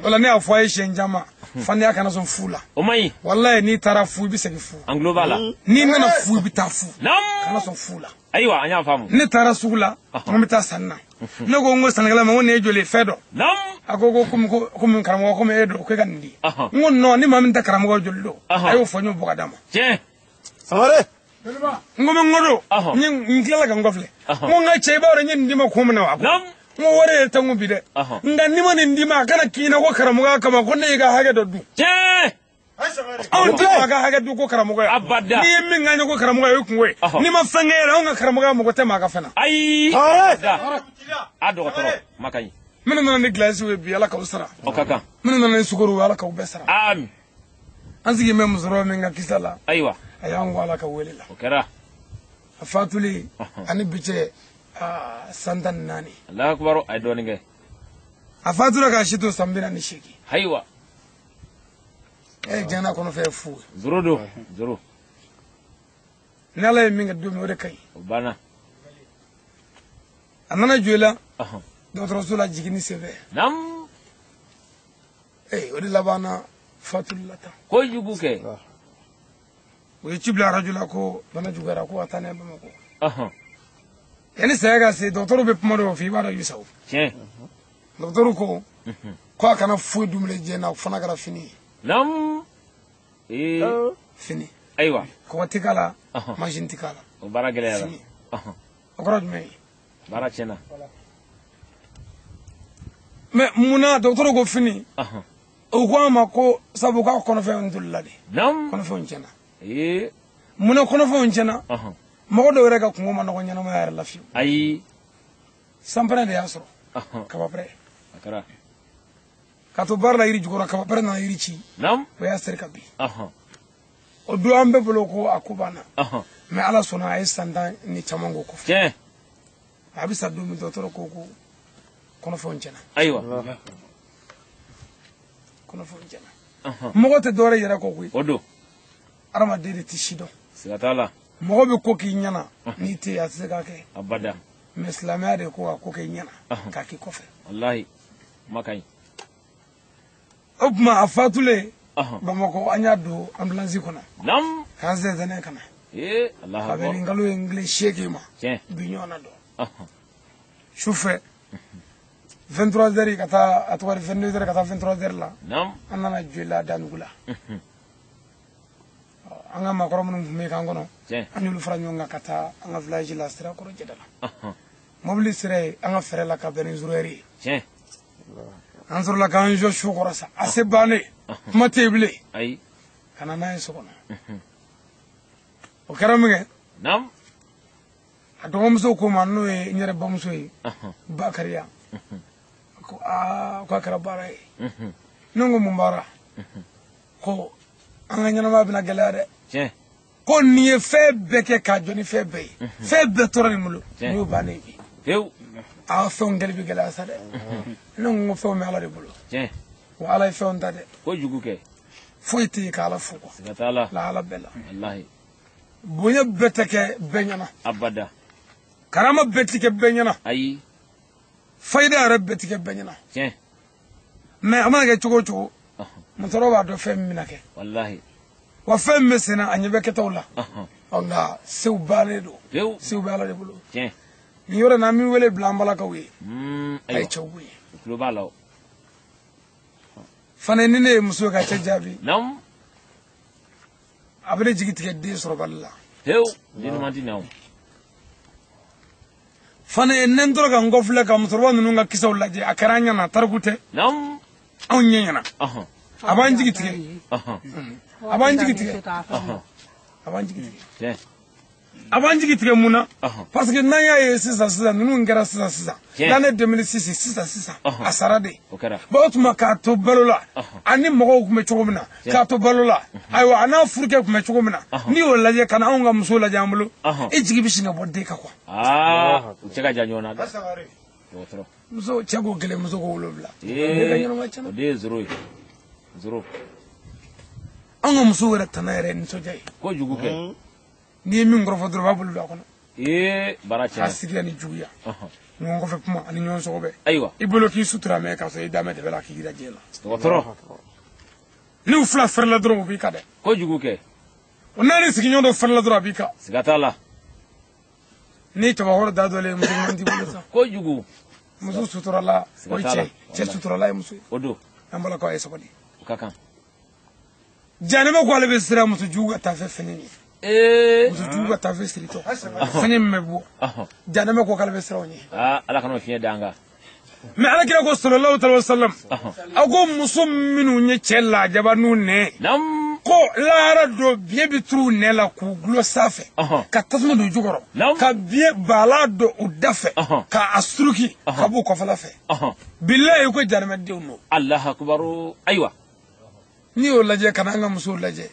O la ne y'a fɔ a ye siɲɛ caman, fandenya kana sɔn fu la. O man ɲi. Walahi, n'i taara fu, i bɛ segin fu. An tulo b'a la. N'i nana fu, i bɛ taa fu. Kana sɔn fu la. Ayiwa, an y'a faamu. Ne taara sugu la, n bɛ taa sanni na. Ne ko n ko sannikɛla ma, n ko nin ye joli ye fɛn dɔ. A ko ko komi karamɔgɔ komi e don, ko e ka nin di. N ko non, ni maa min tɛ karamɔgɔ joli don. A y'o fɔ, n y'o bɔ ka d'a ma. Tiɲɛ. Sangare. N ko n ko don, n tilala ka n kɔfilɛ. N ko n ka cɛ, i b'a dɔn n ye nin d'i ma kun min na wa? N ko wari yɛrɛ tɛ n kun bi dɛ. Nka n'i ma nin d'i ma, a kana k'i ɲɛna ko karamɔgɔya kama ko ne y'i ka hakɛ dɔ dun. Tiɲɛ. Anw tɛ maa ka hakɛ dun ko karamɔgɔya. Abada. N'i ye min k'an ye ko karamɔgɔya o ye kungo ye. N'i ma fɛn kɛ yɛrɛ anw ka karamɔgɔya mɔgɔ tɛ maa ka fɛn na. Ayi. A dɔgɔtɔrɔ ma ka ɲi. Minnu nana ni gilasiw ye bi Ala k'aw sara. O ka kan. Minnu nana ni sukaro ye Ala k'aw bɛɛ sara. Ami. An sigilen bɛ musokɔrɔba min ka kisa la. Ayiwa. A y'an ko Ala ka wele la. O kɛra. A fatuli ani bi cɛ san 14. Alahu akibaru a ye dɔɔnin kɛ. A fatura k'a si to san 48. Ayiwa. Diɲɛ kɔnɔ fɛn ye fu ye. Zoro don zoro. Ni Ala ye min kɛ don min o de ka ɲi. O banna. A nana jɔ i la. Dɔgɔtɔrɔso la jiginni senfɛ. Naam. O de labanna fatuli la tan. Kojugu kɛ. U ye ci bila arajo la ko bana juguyara ko ka taa n'a ye Bamakɔ. Yanni saya ka se dɔgɔtɔrɔw bɛ kuma dɔw fɔ i b'a dɔn i bɛ sa o. Tiɲɛ. Dɔgɔtɔrɔw ko ko a kana foyi dun bilen diɲɛ na o fana kɛra fini ye. Naam. Fini. Ayiwa. Kɔgɔ tɛ k'a la. Mansin tɛ k'a la. O baara gɛlɛyara. Fini. O kɔrɔ jumɛn ye? Baara tiɲɛna. Mais munna dɔgɔtɔrɔw ko fini? O ko an ma ko sabu k'a kɔnɔfɛnw tolila de. Naam. Kɔnɔfɛnw tiɲɛna. Munna kɔnɔfɛnw tiɲɛna? Mɔgɔ dɔw yɛrɛ ka kungo ma nɔgɔ ɲɛnamaya yɛrɛ la fiyewu. Ayi. Sanpɛrɛn de y'a sɔrɔ. Kabapɛrɛn. A kɛra. Ka to baara la yiri jukɔrɔ kabapɛrɛn nana yiri ci. Naam. O y'a seri ka bin. O don an bɛɛ bolo ko a ko banna. Mais Ala sɔnna a ye san 10 ni caman k'o kɔfɛ. Tiɲɛ. A bɛ sa don min dɔgɔtɔrɔ ko ko kɔnɔfɛnw tiɲɛna. Ayiwa. Kɔnɔfɛnw tiɲɛna. Mɔgɔ tɛ dɔwɛrɛ yɛrɛ kɔ koyi. O don. Adamaden de tɛ si dɔn. Siga t'a la. Mɔgɔ bɛ ko k'i ɲɛna n'i tɛ yen a tɛ se k'a kɛ. Abada. Mais silamɛya de ko ka ko k'i ɲɛna k'a k'i kɔfɛ. Walahi kuma ka ɲi. O tuma a fatulen Bamakɔ an y'a don ambulance kɔnɔ. Naam. K'an sɛnsɛn ka na. Alahu A bɛ nin kalo ye n 8 ma. Tiɲɛ. Bi ɲɔgɔn na dɔn. Sufɛ 23h ka taa a tɔgɔ di 22h ka taa 23h la. Naam. An nana Joyila Danugu la. An ka maakɔrɔ minnu tun bɛ k'an kɔnɔ. An y'olu fara ɲɔgɔn kan ka taa an ka village la Sirakɔrɔ Jɛda la. Mobili sera yen an ka fɛrɛ la ka bɛn ni 0h ye. Tiɲɛ. An sɔrɔla k'an jɔ su kɔrɔ sa a se bannen kuma tɛ yen bilen. Ayi. Ka na n'a ye so kɔnɔ. O kɛra min kɛ. Naam. A dɔgɔmuso ko ma n'o ye n yɛrɛ bamuso ye. Bakariya. Ko aa k'a kɛra baara ye. Ne ko mun baara? Ko an ka ɲɛnamaya bɛna gɛlɛya dɛ. Tiɲɛ. Ko nin ye fɛn bɛɛ kɛ k'a jɔ ni fɛn bɛɛ ye. Fɛn bɛɛ tora nin bolo. Nin y'o bannen ye bi. Pewu. Aa fɛnw kɛli bɛ gɛlɛya sa dɛ. Ne ko fɛnw bɛ Ala de bolo. Tiɲɛ. Wa Ala ye fɛnw ta dɛ. Kojugu kɛ. Foyi tɛ yen k'Ala fo quoi. Siga t'a la. Lahala bɛɛ la. Walahi. Bonya bɛɛ tɛ kɛ bɛɛ ɲɛna. Abada. Karama bɛɛ tɛ kɛ bɛɛ ɲɛna. Ayi. Fayida yɛrɛ bɛɛ tɛ kɛ bɛɛ ɲɛna. Tiɲɛ. Mais a mana kɛ cogo o cogo. Musokɔrɔba b'a dɔn fɛn min bɛna kɛ. Walahi. Wa fɛn min bɛ sen na a ɲɛ bɛ kɛtaw la. Nka sew bannen don. Pewu. Sew bɛ Ala de bolo. Tiɲɛ. Nin yɔrɔ in na an bɛ wele bila an balakaw ye. A ye cɛw bonya. U tulo b'a la o. Fana ni ne ye muso ye ka cɛ jaabi. Naam. A bɛ ne jigi tigɛ den sɔrɔbali la. Pewu. Den ɲuman ti na o. Fana ye ne tora ka n kɔfilɛ ka musokɔrɔba ninnu ka kisaw lajɛ a kɛra an ɲɛna tariku tɛ. Naam. Anw ɲɛ ɲɛna. A b'an jigi tigɛ. A b'an jigi tigɛ. A b'an jigi tigɛ. Tiɲɛ. A b'an jigi tigɛ mun na? Parce que n'an y'a ye sisan sisan ninnu kɛra sisan sisan. L'année 2006 sisan sisan a sara de. O kɛra. Bon o tuma k'a to balo la ani mɔgɔw tun bɛ cogo min na k'a to balo la ayiwa a n'a furukɛ tun bɛ cogo min na n'i y'o lajɛ ka na anw ka muso lajɛ an bolo e jigi bɛ sin ka bɔ den kan quoi. Aa u cɛ ka jan ɲɔgɔn na dɛ. Dɔgɔtɔrɔ. Muso cɛ ko 1 muso ko 7. Ne ka ɲɛnamaya tiɲɛna. O de ye zéro ye. Zéro. Anw ka musow yɛrɛ tana yɛrɛ ye nisɔndiya ye. Kojugu kɛ. N'i ye min kɔrɔfɔ dɔrɔn u b'a bolo don a kɔnɔ. Baara tiɲɛna. K'a sigi ni juguya. Ɲɔgɔn kɔfɛ kuma ani ɲɔgɔn sɔgɔbɛ. Ayiwa. I bolo k'i sutura mɛ k'a sɔrɔ i da mɛ dɛbɛ la k'i yira diɲɛ la. Dɔgɔtɔrɔ. N'u fila fɛrɛla dɔrɔn u b'i kan dɛ. Kojugu kɛ. O n'a ni sigiɲɔgɔn dɔ fɛrɛla dɔrɔn a b'i kan. Siga t'a la. Ni cɛbakɔrɔ da dɔlen muso ɲuman t'i bolo sa. Kojugu. Muso suturala o ye cɛ ye. Cɛ suturala ye muso ye. O don. An balakaw a ye sabali. O ka kan. Janɛmɛ ko ale bɛ siran muso jugu ka taafe fɛn ɲɛ. Muso jugu ka taafe siritɔ. Fɛn min bɛ bɔ. Janɛmɛ ko k'ale bɛ siran o ɲɛ. Ala kana o fiɲɛ d'an kan. Mais ala kira ko sallallahu alaihi wasallam. A ko muso minnu ye cɛ lajaba n'u nɛ. Naam. Ko lahara don biɲɛ bɛ turu u nɛ la k'u gulo sanfɛ ka tasuma don u jukɔrɔ ka biɲɛ baala don u da fɛ k'a suruki ka b'u kɔfɛla fɛ bilayi ko jahanamadenw don. Alahu akibaru ayiwa. N'i y'o lajɛ ka n'an ka musow lajɛ.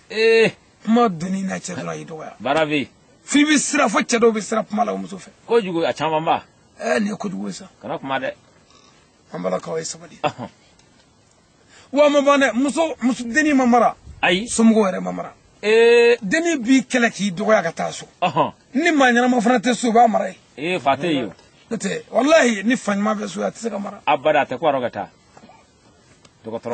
Kuma donni n'a cɛ dɔrɔn a y'i dɔgɔya. Baara bɛ yen. F'i bɛ siran fo cɛ dɔw bɛ siran kuma la o muso fɛ. Kojugu a caman ba. Nin ye kojugu ye sa. Kana kuma dɛ. An balakaw ye sabali. Wa ma ban dɛ muso dennin ma mara. Ayi. Somɔgɔw yɛrɛ ma mara. Dennin b'i kɛlɛ k'i dɔgɔya ka taa so. Ni maa ɲɛnama fana tɛ so u b'a mara yen. Fa tɛ yen o. N'o tɛ walahi ni fa ɲuman bɛ so a tɛ se ka mara. Abada a tɛ ko a rɔ ka taa. Dɔgɔtɔrɔ.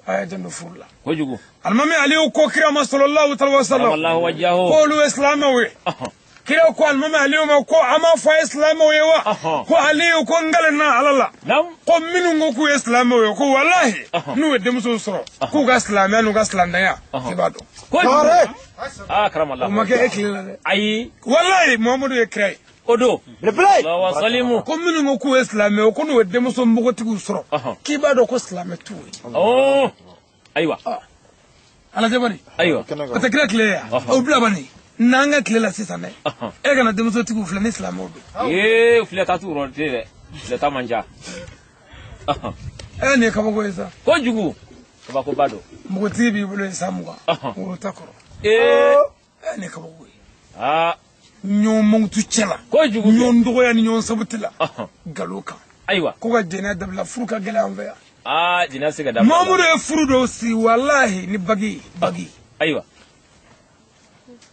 A y'a janto furu la. Kojugu. Alimami Aliyu ko kira ma sallallahu alaihi wa sallam. K'olu ye silamɛw ye. Kira ko alimami Aliyu ma ko a m'a fɔ a ye silamɛw ye wa. Ko Aliyu ko n kalenna Ala la. Ko minnu ko k'u ye silamɛw ye ko walahi n'u ye denmusow sɔrɔ k'u ka silamɛya n'u ka silamɛya i b'a dɔn. Kojugu. Aa karamɔgɔ. O ma kɛ e tile la dɛ. Ayi. Walahi Muhamadu ye kira ye. O don. Ko minnu ko k'u ye silamɛ ko n'u ye denmuso npogotigiw sɔrɔ k'i b'a dɔn ko silamɛ t'u ye. Ayiwa. Alajɛ bani. Ayiwa. O tɛ kira tile ye wa. O bila bani. N'an ka tile la sisan dɛ. E kana denmusotigiw filɛ ni silamɛw don. Filɛ ta t'u rɔ dɛ. Filɛ ta man ca. Nin ye kabako ye sa. Kojugu. Kabakoba don. Npogotigi b'i bolo ye san 20. Woro t'a kɔrɔ. Nin ye kabako ye. Ɲɔgɔn mankutu cɛ la. Kojugu. Ɲɔgɔn dɔgɔya ni ɲɔgɔn sabuti la. Nkalon kan. Ayiwa. Ko ka jɛnɛya dabila furu ka gɛlɛn an fɛ yan. Jɛnɛya se ka dabila. Mamudu ye furu dɔw siri walahi ni bagi bagi. Ayiwa.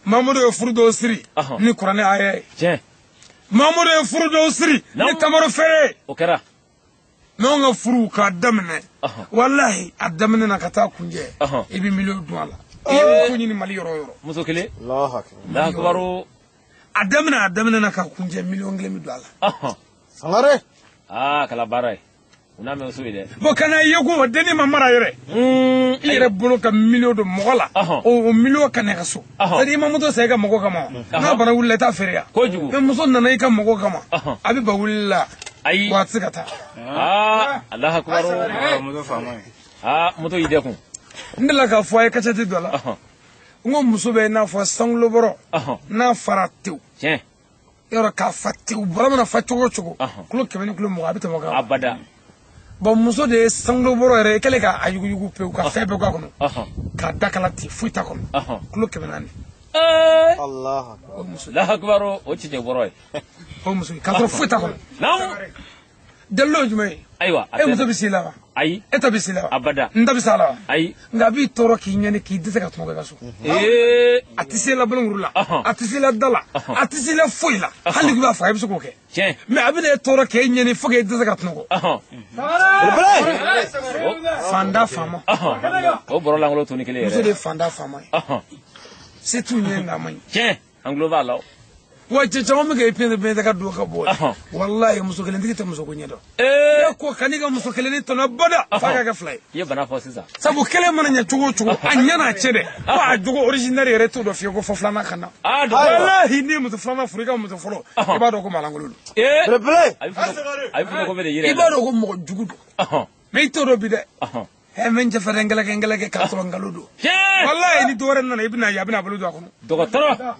Mamudu ye furu dɔw siri ni kuranɛ aya ye. Tiɲɛ. Mamudu ye furu dɔw siri ni tamaro feere ye. O kɛra. N'anw ka furuw k'a daminɛ. Walahi a daminɛ na ka taa kunjɛ. I bɛ miliyɔn dun a la. I ye muso ɲini Mali yɔrɔ o yɔrɔ. Muso kelen. Alahu akibaru. A daminɛ na ka kunjɛ miliyɔn 1 bɛ don a la. Sangare. Kala baara ye. U n'a mɛn so ye dɛ. Bon kana ye ko o dennin ma mara yɛrɛ. I yɛrɛ bolo ka miliyɔn don mɔgɔ la. O miliyɔn ka na i ka so. C'est à dire i ma moto san i ka mɔgɔ kama. N'a bana wulila i t'a feere yan. Kojugu. Mais muso nana i ka mɔgɔ kama. A bɛ ba wulila la. Ayi. Wa a tɛ se ka taa. Alahu akibaru. Moto y'i dɛkun. N delila k'a fɔ a ye kasɛti dɔ la. N ko muso bɛ i n'a fɔ sankulobɔrɔ. N'a fara tewu. Tiɲɛ. Yɔrɔ k'a fa tewu bɔrɔ mana fa cogo o cogo. Kulo 100 ni kulo 20 a bɛ tɛmɛ o kan. Abada. Bon muso de ye sankulobɔrɔ yɛrɛ i kɛlen k'a yuguyugu pewu ka fɛn bɛɛ k'a kɔnɔ. K'a da kala ten foyi t'a kɔnɔ. Kulo 400. Alahu O muso. Alahu akibaru o cɛncɛn bɔrɔ ye. O muso k'a sɔrɔ foyi t'a kɔnɔ. Naamu. Dalilu ye jumɛn ye? Ayiwa. E muso bɛ s'i la wa? Ayi. E ta bɛ s'i la wa? Abada. N ta bɛ s'a la wa? Ayi. Nka a b'i tɔɔrɔ k'i ɲɛni k'i dɛsɛ ka tuma kɛ ka so. A tɛ se la bolonkuru la. A tɛ se la da la. A tɛ se la foyi la. Hali n'i b'a faga i bɛ se k'o kɛ. Tiɲɛ. Mais a bɛna e tɔɔrɔ k'e ɲɛni fo k'e dɛsɛ ka tunɔgɔ. Fanda faama. O bɔrɔ lankolon toni kelen yɛrɛ. Muso de ye fanda faama ye. Se t'u ɲɛ nka a man ɲi. Tiɲɛ. An tulo b'a la o. Wa cɛ caman bɛ k'e pɛntɛ ka don ka bɔ. Walahi muso kelentigi tɛ muso ko ɲɛ dɔn. E ko kan'i ka muso kelenni tɔnɔ bada f'a ka kɛ fila ye. I ye bana fɔ sisan. Sabu kelen mana ɲɛ cogo o cogo a ɲɛ n'a cɛ dɛ. Ko a jogo originaire yɛrɛ t'o dɔn fiyewu ko fɔ filanan ka na. Walahi n'i ye muso filanan furu i ka muso fɔlɔ i b'a dɔn ko maalankolon don. A bɛ furu ko bɛ de yɛrɛ. I b'a dɔn ko mɔgɔ jugu don. Mais i t'o dɔn bi dɛ. Mɛ n cɛ fɛrɛ n kɛlɛ k'a sɔrɔ nkalon don. Walahi ni dɔwɛrɛ nana i bɛna ye a bɛna a bolo don a kɔnɔ. Dɔgɔtɔrɔ.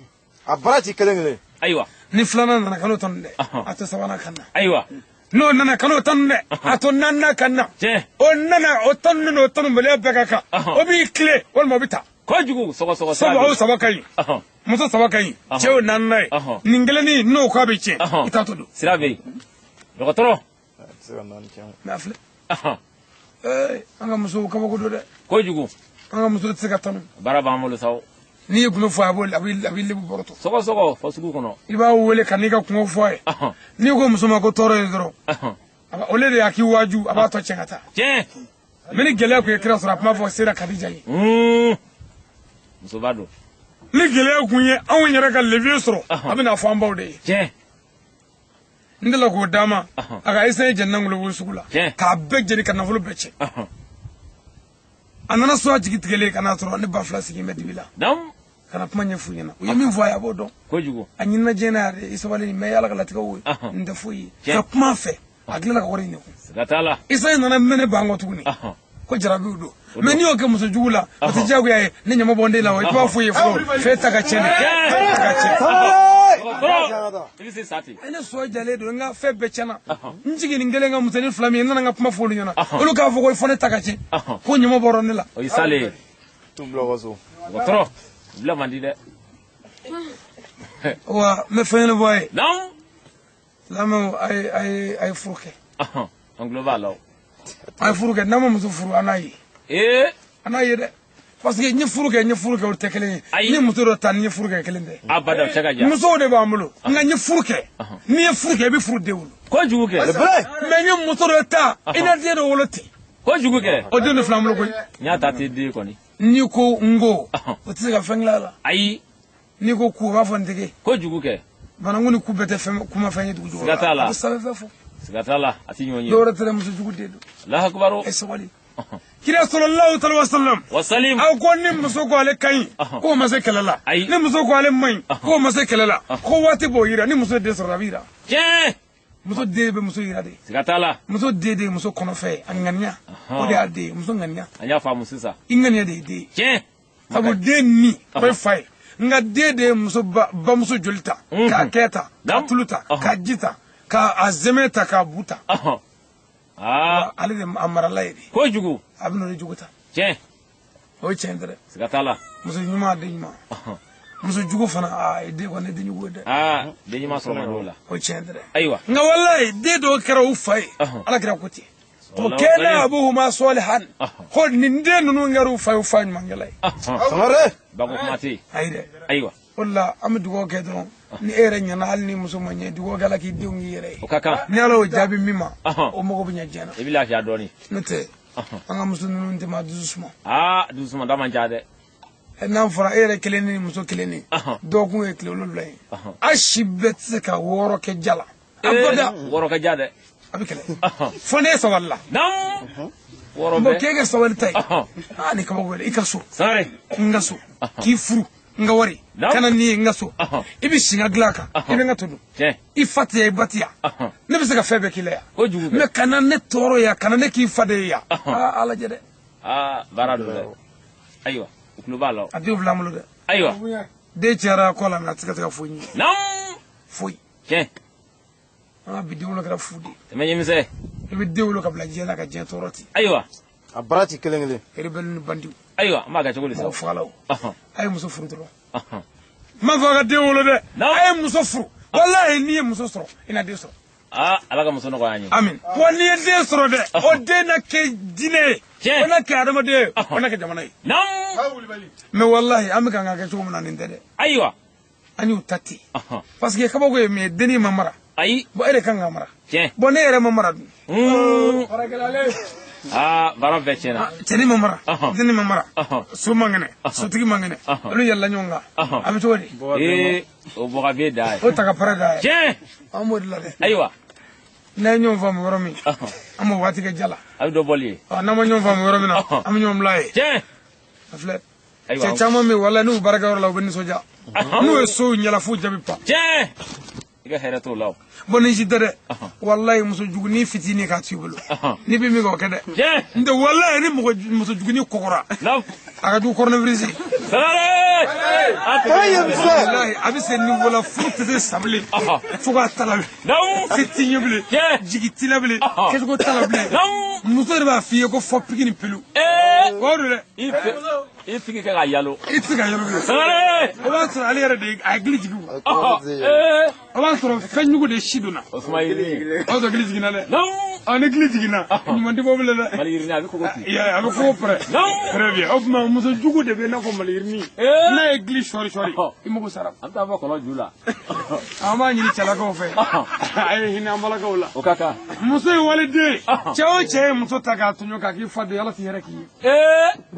A baara ti kelen kelen. Ayiwa. Ni filanan nana kan'o tanu dɛ. A to sabanan ka na. Ayiwa. N'o nana kan'o tanu dɛ. A to naaninan ka na. Tiɲɛ. O nana o tanu n'o tanubaliya bɛɛ ka kan. O b'i tile walima o bɛ taa. Kojugu sɔgɔsɔgɔ. Sabu aw saba ka ɲi. Muso saba ka ɲi. Cɛ o naaninan ye. Nin kelennin n'o k'a bɛ tiɲɛ. I t'a to don. Sira bɛ yen. Dɔgɔtɔrɔ. Mais a filɛ. An ka musow kabako don dɛ. Kojugu. An ka muso tɛ se ka tanu. Baara b'an bolo sa o. N'i ye gundo fɔ a b'i lebu bɔrɔtɔ. Sɔgɔsɔgɔ fɔ sugu kɔnɔ. I b'a wele ka n'i ka kungo fɔ a ye. N'i ko muso ma ko tɔɔrɔ ye dɔrɔn. O de y'a k'i waaju a b'a tɔ tiɲɛ ka taa. Tiɲɛ. Mais ni gɛlɛya tun ye kira sɔrɔ a tun b'a fɔ sera Kadija ye. Musoba don. Ni gɛlɛya tun ye anw yɛrɛ ka levier sɔrɔ a bɛna fɔ an baw de ye. Tiɲɛ. N delila k'o d'a ma a ka essence jeni ngolo sugu la. K'a bɛɛ jeni ka nafolo bɛɛ tiɲɛ. A nana so a jigi tigɛlen ka n'a sɔrɔ ne ba fila sigilen bɛ dibi la. Kana kuma ɲɛf'u ɲɛna u ye min fɔ a ye a b'o dɔn. Kojugu. A ɲinina diɲɛ na yɛrɛ i sabali mais Ala ka latigɛw ye nin tɛ foyi ye. Ka kuma fɛ a tilala ka wari in de kun. Siga t'a la. Isa nana mɛnɛ ban kɔ tuguni. Ko jarabiw don. Mais n'i y'o kɛ muso jugu la o tɛ diyagoya ye ne ɲama bɔ n den la wa i b'a fɔ ye fɔlɔ fɛn ta ka tiɲɛ de ta ka tiɲɛ. I bɛ se sa ten. Ne sɔ jalen don n ka fɛn bɛɛ tiɲɛna n jiginni kelen ka musonin fila min ye n nana n ka kuma fɔ olu ɲɛna olu k'a fɔ ko fo ne ta ka tiɲɛ ko ɲama bɔra ne la. O ye sale ye. T'u bila u ka so. Dɔgɔtɔrɔ bila man di dɛ. Wa n bɛ fɛn ɲɛnabɔ a ye. Naamu. Silamɛw a ye furu kɛ. An tulo b'a la o. A ye furu kɛ n'an ma muso furu an n'a ye. Ee. An n'a ye dɛ. Parce que n ye furu kɛ n ye furu kɛ o tɛ kelen ye. Ayi. Ni muso dɔ ta ni n ye furu kɛ kelen tɛ. Abada o cɛ ka jan. Musow de b'an bolo nka n ye furu kɛ n'i ye furu kɛ i bɛ furu den wolo. Kojugu kɛ. Mais n ye muso dɔ ta i na den dɔ wolo ten. Kojugu kɛ. O den de filɛ an bolo koyi. N y'a ta ten den kɔni. N'i ko n ko o tɛ se ka fɛn dilan a la. Ayi. N'i ko ku o b'a fɔ n tɛgɛ. Kojugu kɛ. Bananku ni ku bɛɛ tɛ fɛn kumafɛn ye dugu jukɔrɔ. Siga t'a la. A bɛ sanfɛ fɔ. Siga t'a la a ti ɲɔgɔn ye. Dɔwɛrɛ tɛ dɛ muso jugu den don. Alahu akibaru. E sabali. Kira sallallahu alaihi wasallam. Wasalim. Aw ko ni muso ko ale ka ɲi k'o ma se kɛlɛ la. Ayi. Ni muso ko ale man ɲi k'o ma se kɛlɛ la. Ko waati b'o yira ni muso den sɔrɔ a bɛ yira. Tiɲɛ. Muso den bɛ muso yira de. Siga t'a la. Muso den de ye muso kɔnɔfɛn a ŋaniya. O de y'a den ye muso ŋaniya. An y'a faamu sisan. I ŋaniya de ye den ye. Tiɲɛ. Sabu den ni o ye fa ye. Nka den de ye muso bamuso joli ta. K'a kɛ ta k'a tulu ta k'a ji ta k'a zɛmɛ ta k'a bu ta. Ale de a marala ye de. Kojugu. A bɛ n'o de jogo ta. Tiɲɛ. O ye tiɲɛ dɛ. Siga t'a la. Muso ɲuman den ɲuman. Muso jugu fana aa den kɔni ye den jugu ye dɛ. Aa den ɲuman sɔrɔ man di o la. O ye tiɲɛ dɛ. Ayiwa. Nka walayi den dɔw kɛra u fa ye. Ala kɛra ko ten. Ko kɛnɛ abuhuma sɔlihan. Ko nin den ninnu kɛra u fa ye u fa ɲumankɛla ye. Sangare. Bako kuma tɛ yen. Ayi dɛ. Ayiwa. O de la an bɛ dugawu kɛ dɔrɔn ni e yɛrɛ ɲɛna hali ni muso ma ɲɛ dugawu kɛ ala k'i denw k'i yɛrɛ ye. O ka kan. Ni ala y'o jaabi min ma o mago bɛ ɲɛ diɲɛ na. I bɛ lafiya dɔɔnin. N'o tɛ an ka muso ninnu tɛ maa dusu suma. Aa dusu suma da man ca dɛ. N'a fɔra e yɛrɛ kelen ni muso kelen ni dɔgɔkun ye tile 7 ye. A si bɛɛ tɛ se ka 6 kɛ ja la. A bada. 6 kɛ ja dɛ. A bɛ kɛlɛ. Fo n'e sabali la. Naamu. 6 bɛɛ. Bon k'e kɛ sabali ta ye. Aa nin kabako bɛ dɛ i ka so. Sangare. N ka so. K'i furu. N ka wari. Kana nin ye n ka so. I bɛ si n ka dilan kan. I bɛ n ka to dun. I fa tɛ yan i ba tɛ yan. Ne bɛ se ka fɛn bɛɛ k'i la yan. Kojugu kɛ. Mais kana ne tɔɔrɔ yan kana ne k'i fa de ye yan. Aa ala lajɛ dɛ. Aa baara don dɛ. Ayiwa u tulo b'a la. A denw filɛ an bolo dɛ. Ayiwa. Den cayara kɔ la mais a tɛ se ka foyi ɲɛ. Naamu. Foyi. Tiɲɛ. An ka bi den wolo kɛra fu de ye. Tɛmɛ ɲɛmisɛn. I bɛ den wolo ka bila diɲɛ na ka diɲɛ tɔɔrɔ ten. Ayiwa. A baara ti kelen kelen. Rebelle ni bandiw. Ayiwa an b'a kɛ cogo di sa. Mɔgɔ fagalaw. A ye muso furu dɔrɔn. N m'a fɔ a ka den wolo dɛ. A ye muso furu. Walahi n'i ye muso sɔrɔ i na den sɔrɔ. Aa ala ka muso nɔgɔya an ye. Amin. Wa n'i ye den sɔrɔ dɛ o den na kɛ diinɛ ye. O na kɛ adamaden ye. O na kɛ jamana ye. Naamu. Mais walahi an bɛ kan ka kɛ cogo min na nin tɛ dɛ. Ayiwa. An y'u ta ten. Parce que kabako ye min ye dennin ma mara. Ayi. Bon e de kan ka mara. Tiɲɛ. Bon ne yɛrɛ ma mara dun. Aa baara bɛɛ tiɲɛna. Cɛnin ma mara. Dennin ma mara. So man kɛnɛ. Sotigi man kɛnɛ. Olu yɛlɛla ɲɔgɔn kan. A bɛ cogo di. Ee o bɔgɔ bɛ da ye. O ta ka pɛrɛ da ye. Tiɲɛ. An b'o de la dɛ. Ayiwa. N'an ye ɲɔgɔn faamu yɔrɔ min. An b'o waati kɛ ja la. A bɛ dɔ bɔli ye. N'an ma ɲɔgɔn faamu yɔrɔ min na. An bɛ ɲɔgɔn bila ye. Tiɲɛ. A filɛ. Cɛ caman bɛ yen walahi n'u baarakɛyɔrɔ la u bɛ nisɔndiya. N'u ye sow ɲɛla f'u jaabi pan. Tiɲɛ. I ka hɛrɛ t'o la o. Bon ni si tɛ dɛ. Walahi muso jugunin fitinin k'a to i bolo. N'i bɛ min kɛ o kɛ dɛ. Tiɲɛ. N tɛ walahi ni mɔgɔ muso jugunin kɔgɔra. A ka jugu coronavirus. Sangare. Walahi a bɛ se niveau la furu tɛ se sa bilen. Fo k'a ta la bilen. Se t'i ɲɛ bilen. Jigi t'i la bilen. Kɛcogo t'a la bilen. Muso de b'a f'i ye ko fɔ piki ni pelu. O don dɛ. I piki kɛ ka yalo. I tɛ se ka yalo bilen. Sangare. O b'a sɔrɔ ale yɛrɛ de a ye gili jigin. O b'a sɔrɔ fɛn jugu de si donna. O suma yiri. O b'a sɔrɔ gili jiginna dɛ. Ni gili jiginna ɲuman tɛ bɔ bilen dɛ. Maliyirini a bɛ kogo ci. A bɛ kogo pɛrɛ. Très bien. O tuma muso jugu de bɛ i n'a fɔ maliyirini. N'a ye gili sɔri sɔri i mago sara. An bɛ taa fɔ kɔlɔn ju la. An b'a ɲini cɛlakaw fɛ. A ye hinɛ an balakaw la. O ka kan. Muso ye waliden. Cɛ o cɛ ye muso ta k'a tɔɲɔ k'a k'i fa den ala t'i yɛrɛ k'i ye.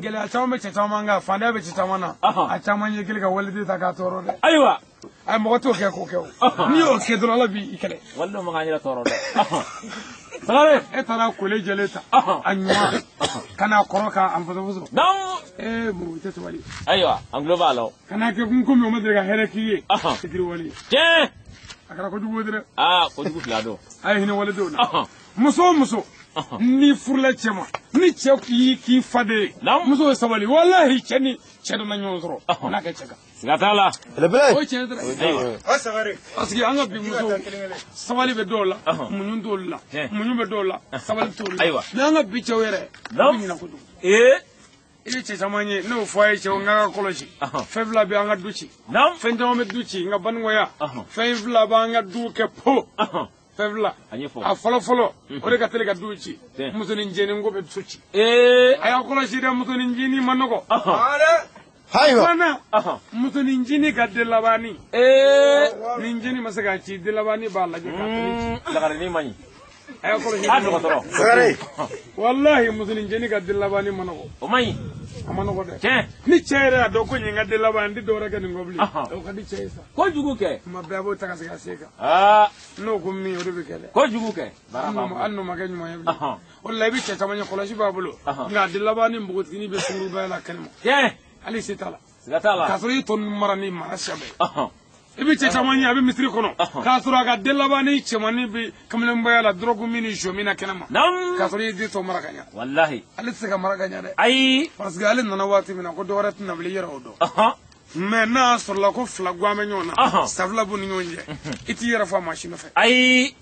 Gɛlɛya caman bɛ cɛ caman kan fantanya bɛ cɛ caman na. A caman ye kelen ka waliden ta k'a tɔɔrɔ dɛ. Ayiwa. Ayi mɔgɔ t'o kɛ k'o kɛ o. N'i y'o kɛ dɔrɔn ala b'i kɛlɛ. Walidenw ma k'an yɛrɛ tɔɔrɔ dɛ. Sangare. E taara kole jɛlen ta. A ɲuman. Ka n'a kɔrɔ k'a fɔsɔfɔsɔ. Naamu. Ee mɔgɔ i tɛ sabali. Ayiwa an tulo b'a la o. Ka n'a kɛ kun komi o ma deli ka hɛrɛ k'i ye. I teri wale. Tiɲɛ. A kɛra kojugu ye dɛ. Aa kojugu fila don. A ye hinɛ waledenw na. Muso o muso. Ni furula cɛ ma ni cɛ k'i fa de ye muso ye sabali walahi cɛ ni cɛ dɔ na ɲɔgɔn sɔrɔ n'a kɛ cɛ kan. Siga t'a la. O ye tiɲɛ dɛ. Parce que an ka bi musow sabali bɛ dɔw la muɲu t'olu la muɲu bɛ dɔw la sabali t'olu la. Mais an ka bi cɛw yɛrɛ u bɛ ɲinɛ kojugu. I bɛ cɛ caman ye n'o fɔ a ye cɛw n k'an ka kɔlɔsi fɛn fila bɛ an ka du ci fɛn caman bɛ du ci nka banikɔya fɛn fila b'an ka du kɛ po fɛn fila a fɔlɔ fɔlɔ o de ka teli ka du ci musonin jeni ko bɛ du ci a y'a kɔlɔsi dɛ musonin jeni ma nɔgɔ filanan musonin jeni ka den labanni ni jeni ma se k'a ci den labanni b'a lajɛ k'a tɛnɛ ci lagarini man ɲi. A y'a kɔlɔsi a dɔgɔtɔrɔ walahi musonin jeni ka den labanni ma nɔgɔ o man ɲi. A ma nɔgɔ dɛ. Ni cɛ yɛrɛ y'a dɔn ko nin ka den laban n tɛ dɔwɛrɛ kɛ nin kɔ bilen o ka di cɛ ye sa. Kojugu kɛ. Tuma bɛɛ a b'o ta ka segin a sen kan. N'o ko min o de bɛ kɛ dɛ. Kojugu kɛ. Hali n'o ma kɛ ɲuman ye bilen. O de la i bɛ cɛ caman ye kɔlɔsi b'a bolo nka a den laban ni npogotiginin bɛ sunkurubaya la kɛnɛ ma. Hali se t'a la. Siga t'a la. K'a sɔrɔ i tɔ ninnu mara ni mara sɛbɛ ye. I bɛ cɛ caman ye a bɛ misiri kɔnɔ k'a sɔrɔ a ka den laban ni cɛmannin bɛ kamalenbaya la dɔrɔgu min ni zon min na kɛnɛ ma k'a sɔrɔ i ye den tɔ mara ka ɲɛ. Walahi. Ale tɛ se ka mara ka ɲɛ dɛ. Ayi. Parce que ale nana waati min na ko dɔwɛrɛ tɛna bilen i yɛrɛ o dɔn. Mais n'a y'a sɔrɔla ko fila guwan bɛ ɲɔgɔn na safila b'u ni ɲɔgɔn cɛ i t'i yɛrɛ fɔ a maa si nɔfɛ. Ayi.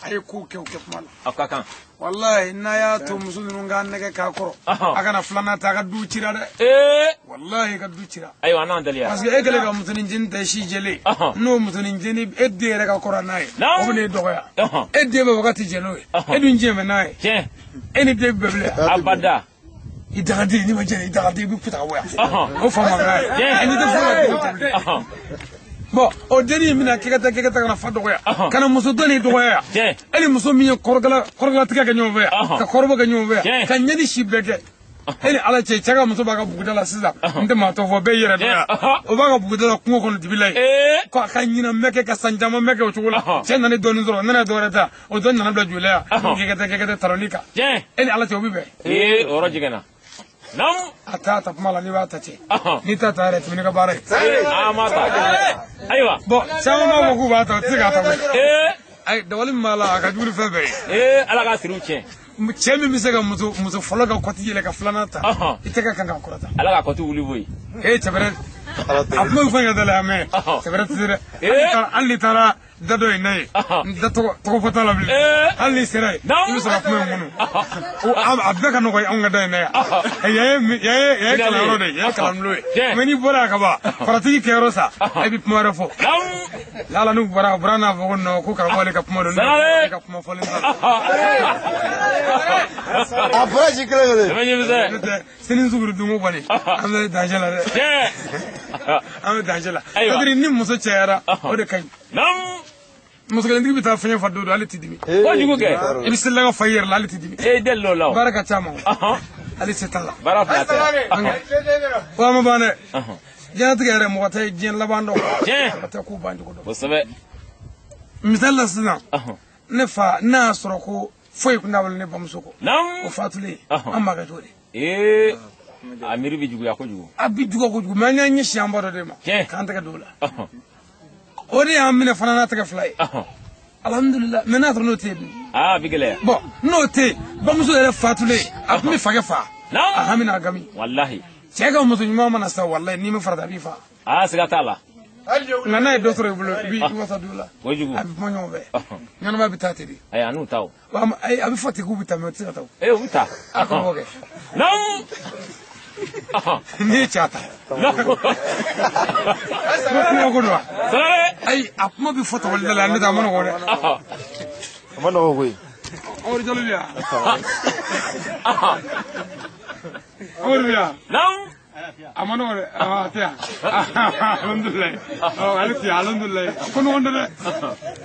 A ye kow kɛ o kɛ kuma la. A ka kan. Walahi n'a y'a to muso ninnu k'a nɛgɛ k'a kɔrɔ a kana filanan ta a ka du cira dɛ. Walahi ka du cira. Ayiwa n'an deliya. Parce que e kɛlen ka musonin jeni ta si jɛlen n'o musonin jeni e den yɛrɛ ka kɔrɔ n'a ye o bɛ n'e dɔgɔya e den bɛ wagati jɛ n'o ye e dun jɛn bɛ n'a ye e ni den bɛɛ bilen. Abada. I dagaden n'i ma jɛn i dagaden i bɛ kuta ka bɔ yan. O faamuya ye. N'i tɛ furu la den tɛ bilen. Bon o dennin in bɛna kɛkɛta kɛkɛta ka na fa dɔgɔya ka na muso dɔ nin dɔgɔya yan e ni muso min ye kɔrɔgalatigɛ kɛ ɲɔgɔn fɛ yan ka kɔrɔbɔ kɛ ɲɔgɔn fɛ yan ka ɲɛni si bɛɛ kɛ e ni ala cɛ cɛ ka muso b'a ka buguda la sisan n tɛ maa tɔ fɔ bɛɛ yɛrɛ dɔn yan o b'a ka buguda la kungo kɔnɔ dibi la yen ka ɲinan mɛn kɛ ka san caman mɛn kɛ o cogo la cɛ nana dɔɔnin sɔrɔ nana dɔwɛrɛ ta o dɔ nana bila joli la yan kɛkɛta kɛkɛta talonni kan e ni ala cɛ o bɛ bɛn. O yɔrɔ jiginna. A t'a ta kuma la n'i b'a ta cɛ n'i t'a ta yɛrɛ tɛmɛ n'i ka baara ye. A ma ta. Ayiwa. Bon caman b'a fɔ k'u b'a ta u tɛ se k'a ta koyi. Ayi dabali min b'a la a ka jugu ni fɛn bɛɛ ye. Ala ka siriw tiɲɛ. Cɛ min bɛ se ka muso fɔlɔ ka kɔti yɛlɛ ka filanan ta i tɛgɛ kan ka kɔrɔta. Ala ka kɔti wuli koyi. Cɛ bɛrɛ a kuma bɛ fɛn kɛ da la yan mɛ cɛ bɛrɛ tɛ se dɛ. Hali n'i taara da dɔ in n'a ye da tɔgɔ fɔ t'a la bilen hali n'i sera yen i bɛ sɔrɔ ka kuma in kɔnɔ a bɛɛ ka nɔgɔ anw ka da in na yan yan ye kalanyɔrɔ de ye yan ye kalanbulon ye mɛ n'i bɔra yan ka ban faratigi kɛyɔrɔ sa e bɛ kuma wɛrɛ fɔ lala n'u bɔra u bɔra n'a fɔ ko non ko karamɔgɔ ale ka kuma don ne ka kuma fɔlen t'a la. A bɔra ji kelen kelen. N'o tɛ sini suguri dunko kɔni an bɛ danger la dɛ. An bɛ danger la. C'est-à-dire ni muso cayara o de ka ɲi. Muso kelentigi bɛ taa fɛn fa don hali t'i dimi. Kojugu kɛ. I bɛ selila ka fa i yɛrɛ la hali t'i dimi. E deli l'o la o. Baara ka ca ma. Hali se t'a la. Baara fila tɛ. Wa ma ban dɛ. Diɲɛlatigɛ yɛrɛ mɔgɔ tɛ diɲɛ laban dɔn. Tiɲɛ. Mɔgɔ tɛ ko ban cogo dɔn. Kosɛbɛ. Misali la sisan. Ne fa n'a y'a sɔrɔ ko foyi tun t'a bolo ne bamuso kɔ. O fatulen an b'a kɛ cogo di. A miiri bɛ juguya kojugu. A bɛ juguya kojugu mɛ an y'an ɲɛsin an ba dɔ de ma. K'an tɛgɛ don o la. O de y'an minɛ fana n'a tɛgɛ fila ye. Alhamdulillah mɛ n'a sɔrɔ n'o tɛ yen dun. A bɛ gɛlɛya. Bon n'o tɛ yen bamuso yɛrɛ fatulen a tun bɛ fakɛ fa. A hami n'a gami. Walahi. Cɛ ka muso ɲuman mana sa walahi n'i ma farati a b'i fa. Siga t'a la. Nka n'a ye dɔ sɔrɔ i bolo i b'i wasa don o la. Kojugu. A bɛ kuma ɲɔgɔn fɛ. Ɲɛnama bɛ taa ten de. Ayi a n'u ta o. A bɛ fɔ ten k'u bɛ taa mɛ u tɛ se ka taa o. U bɛ taa. A kɔrɔbɔ kɛ. N'i ye cɛ ta. Kuma ko don wa. Ayi a kuma bɛ fɔ tɔgɔli da la ne tɛ a ma nɔgɔn dɛ. A ma nɔgɔn koyi. Amadu Jalo bɛ yan. Amadu bɛ yan. A ma nɔgɔn dɛ a tɛ yan alhamdulilayi ale tɛ yan alhamdulilayi ko nɔgɔn tɛ dɛ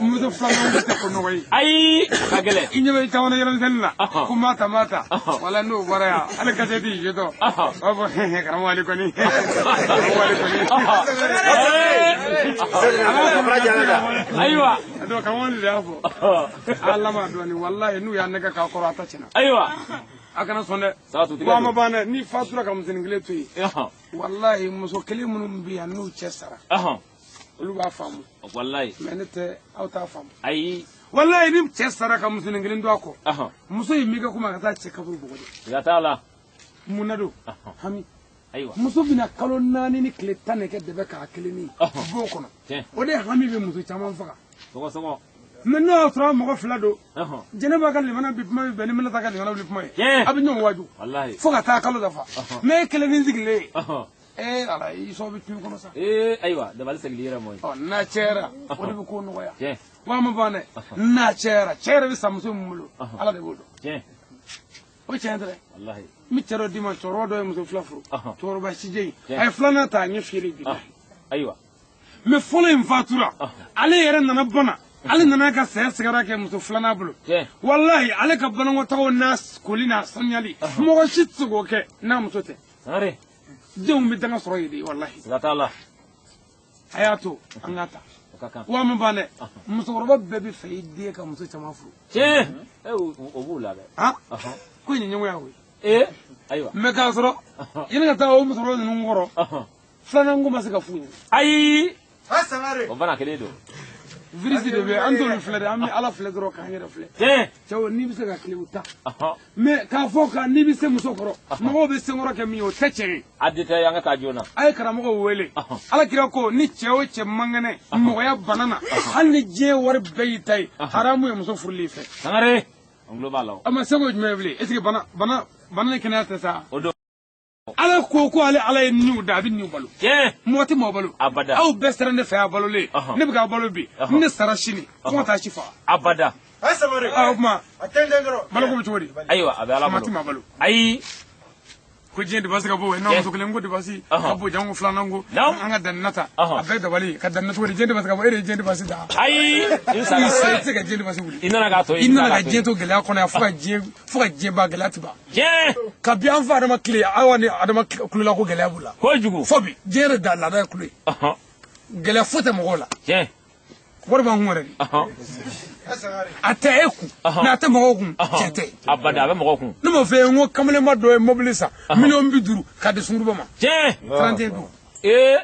muso filanan tɛ ko nɔgɔ ye. Ayi ka gɛlɛn. I ɲɛ bɛ caman na yɛlɛmisɛnnin la ko n b'a ta n b'a ta wala n'o bɔra yan ale kasɛ t'i jetɔ o b'a fɔ hɛhɛ karamɔgɔ ale kɔni karamɔgɔ ale kɔni. Ayiwa. Donc karamɔgɔ de y'a fɔ a lama dɔɔni walayi n'u y'a nɛgɛ k'a kɔrɔ a ta tiɲɛna. Ayiwa. A kana sɔn dɛ. Wa ma ban dɛ n'i fatura ka musonin kelen to yen. Walayi muso kelen minnu bɛ yan n'u cɛ sara. Olu b'a faamu. Walayi. Mɛ ne tɛ aw t'a faamu. Ayi. Walayi ni cɛ sara ka musonin kelen to a kɔ. Muso in b'i ka kuma ka taa cɛ kaburu bɔgɔ de. Siga t'a la. Mun na don? Hami. Ayiwa. Muso bɛna kalo 4 ni tile 10 de kɛ dɛbɛ k'a kelen b'o kɔnɔ. O de hami bɛ muso caman faga. Sɔgɔsɔgɔ. Mais n'o y'a sɔrɔ mɔgɔ 2 don. Jɛnɛba ka limana bi kuma bɛ bɛn ni Minata ka limana bi kuma ye. A bɛ ɲɔgɔn waaju. Fo ka taa kalo dafa. Mais e kelen ni sigilen ye. Ala i sɔn bɛ tun kɔnɔ sa. Ayiwa dabali segin yɛrɛ mɔ ye. N'a cayara o de bɛ ko nɔgɔya. Wa ma ban dɛ. N'a cayara cɛ yɛrɛ bɛ sa muso min bolo Ala de b'o dɔn. O tiɲɛ tɛ dɛ. N bɛ cɛ dɔ d'i ma cɛkɔrɔba dɔ ye muso 2 furu. Cɛkɔrɔba sijɛ in a ye 2nan ta a ɲɛ fiyɛli bi. Ayiwa. Mais fɔlɔ in fatura ale yɛrɛ nana bana. Ale nana ka saya sigara kɛ muso 2nan bolo. Walahi ale ka banankɔtagaw n'a koli n'a sanuyali mɔgɔ si tɛ se k'o kɛ n'a muso tɛ. Denw bɛ danga sɔrɔ yen de walahi. Siga t'a la. A y'a to an k'a ta. Wa ma ban dɛ. Musokɔrɔba bɛɛ bɛ fɛ i den ka muso caman furu. Tiɲɛ. O b'u la dɛ. Ko in ye ɲɛngoya koyi. Ayiwa. Mais k'a sɔrɔ yanni ka taa o musokɔrɔba ninnu kɔrɔ 2nan ko ma se ka f'u ɲɛna. Ayi. O bana kelen don. Virus de bɛ an t'olu filɛ dɛ an bɛ Ala filɛ dɔrɔn k'an yɛrɛ filɛ. Cɛw n'i bɛ se ka tile o ta. Mais k'a fɔ kan n'i bɛ se muso kɔrɔ mɔgɔw bɛ senkɔrɔ kɛ min ye o tɛ tiɲɛ ye. A de tɛ an ka taa joona. A ye karamɔgɔw wele. Ala kira ko ni cɛ o cɛ man kɛnɛ mɔgɔya bana na hali ni diɲɛ wari bɛɛ y'i ta ye haramu ye muso furuli fɛ. Sangare an tulo b'a la o. A ma se k'o jumɛn ye bilen est ce que bana ni kɛnɛya tɛ sa. O don. Ala ko ko ale Ala ye niw da a bɛ niw balo. Mɔgɔ tɛ mɔgɔ balo. Abada. Aw bɛɛ sera ne fɛ a balolen. Ne bɛ k'a balo bi. Ne sara sini. Fo ka taa si faga. Abada. O tuma. Baloko bɛ cogo di? Ayiwa a bɛ Ala bolo. Mɔgɔ tɛ maa balo. Ayi. Ko diɲɛ debasi ka bon n'a muso kelen ko debasi ka bon janko 2nan ko an ka danni ta a bɛɛ dabali ka danni cogo di diɲɛ debasi ka bon e de ye diɲɛ debasi da. Ayi. I tɛ se ka diɲɛ debasi wuli. I nana k'a to i nana ka diɲɛ to gɛlɛya kɔnɔ yan fo ka diɲɛ ban gɛlɛya ti ban. Kabi an fa Adama tile awa ni Adama kulola ko gɛlɛya b'u la. Kojugu. Fo bi diɲɛ yɛrɛ da laada ye kulo ye. Gɛlɛya foyi tɛ mɔgɔw la. Wari b'an kun yɛrɛ de. A tɛ e kun mais a tɛ mɔgɔw kun cɛ tɛ. Abada a bɛ mɔgɔw kun. Ne m'o f'i ye n ko kamalenba dɔ ye mobili san 50 millions k'a di sunkuruba ma. Tiɲɛ. 31 don.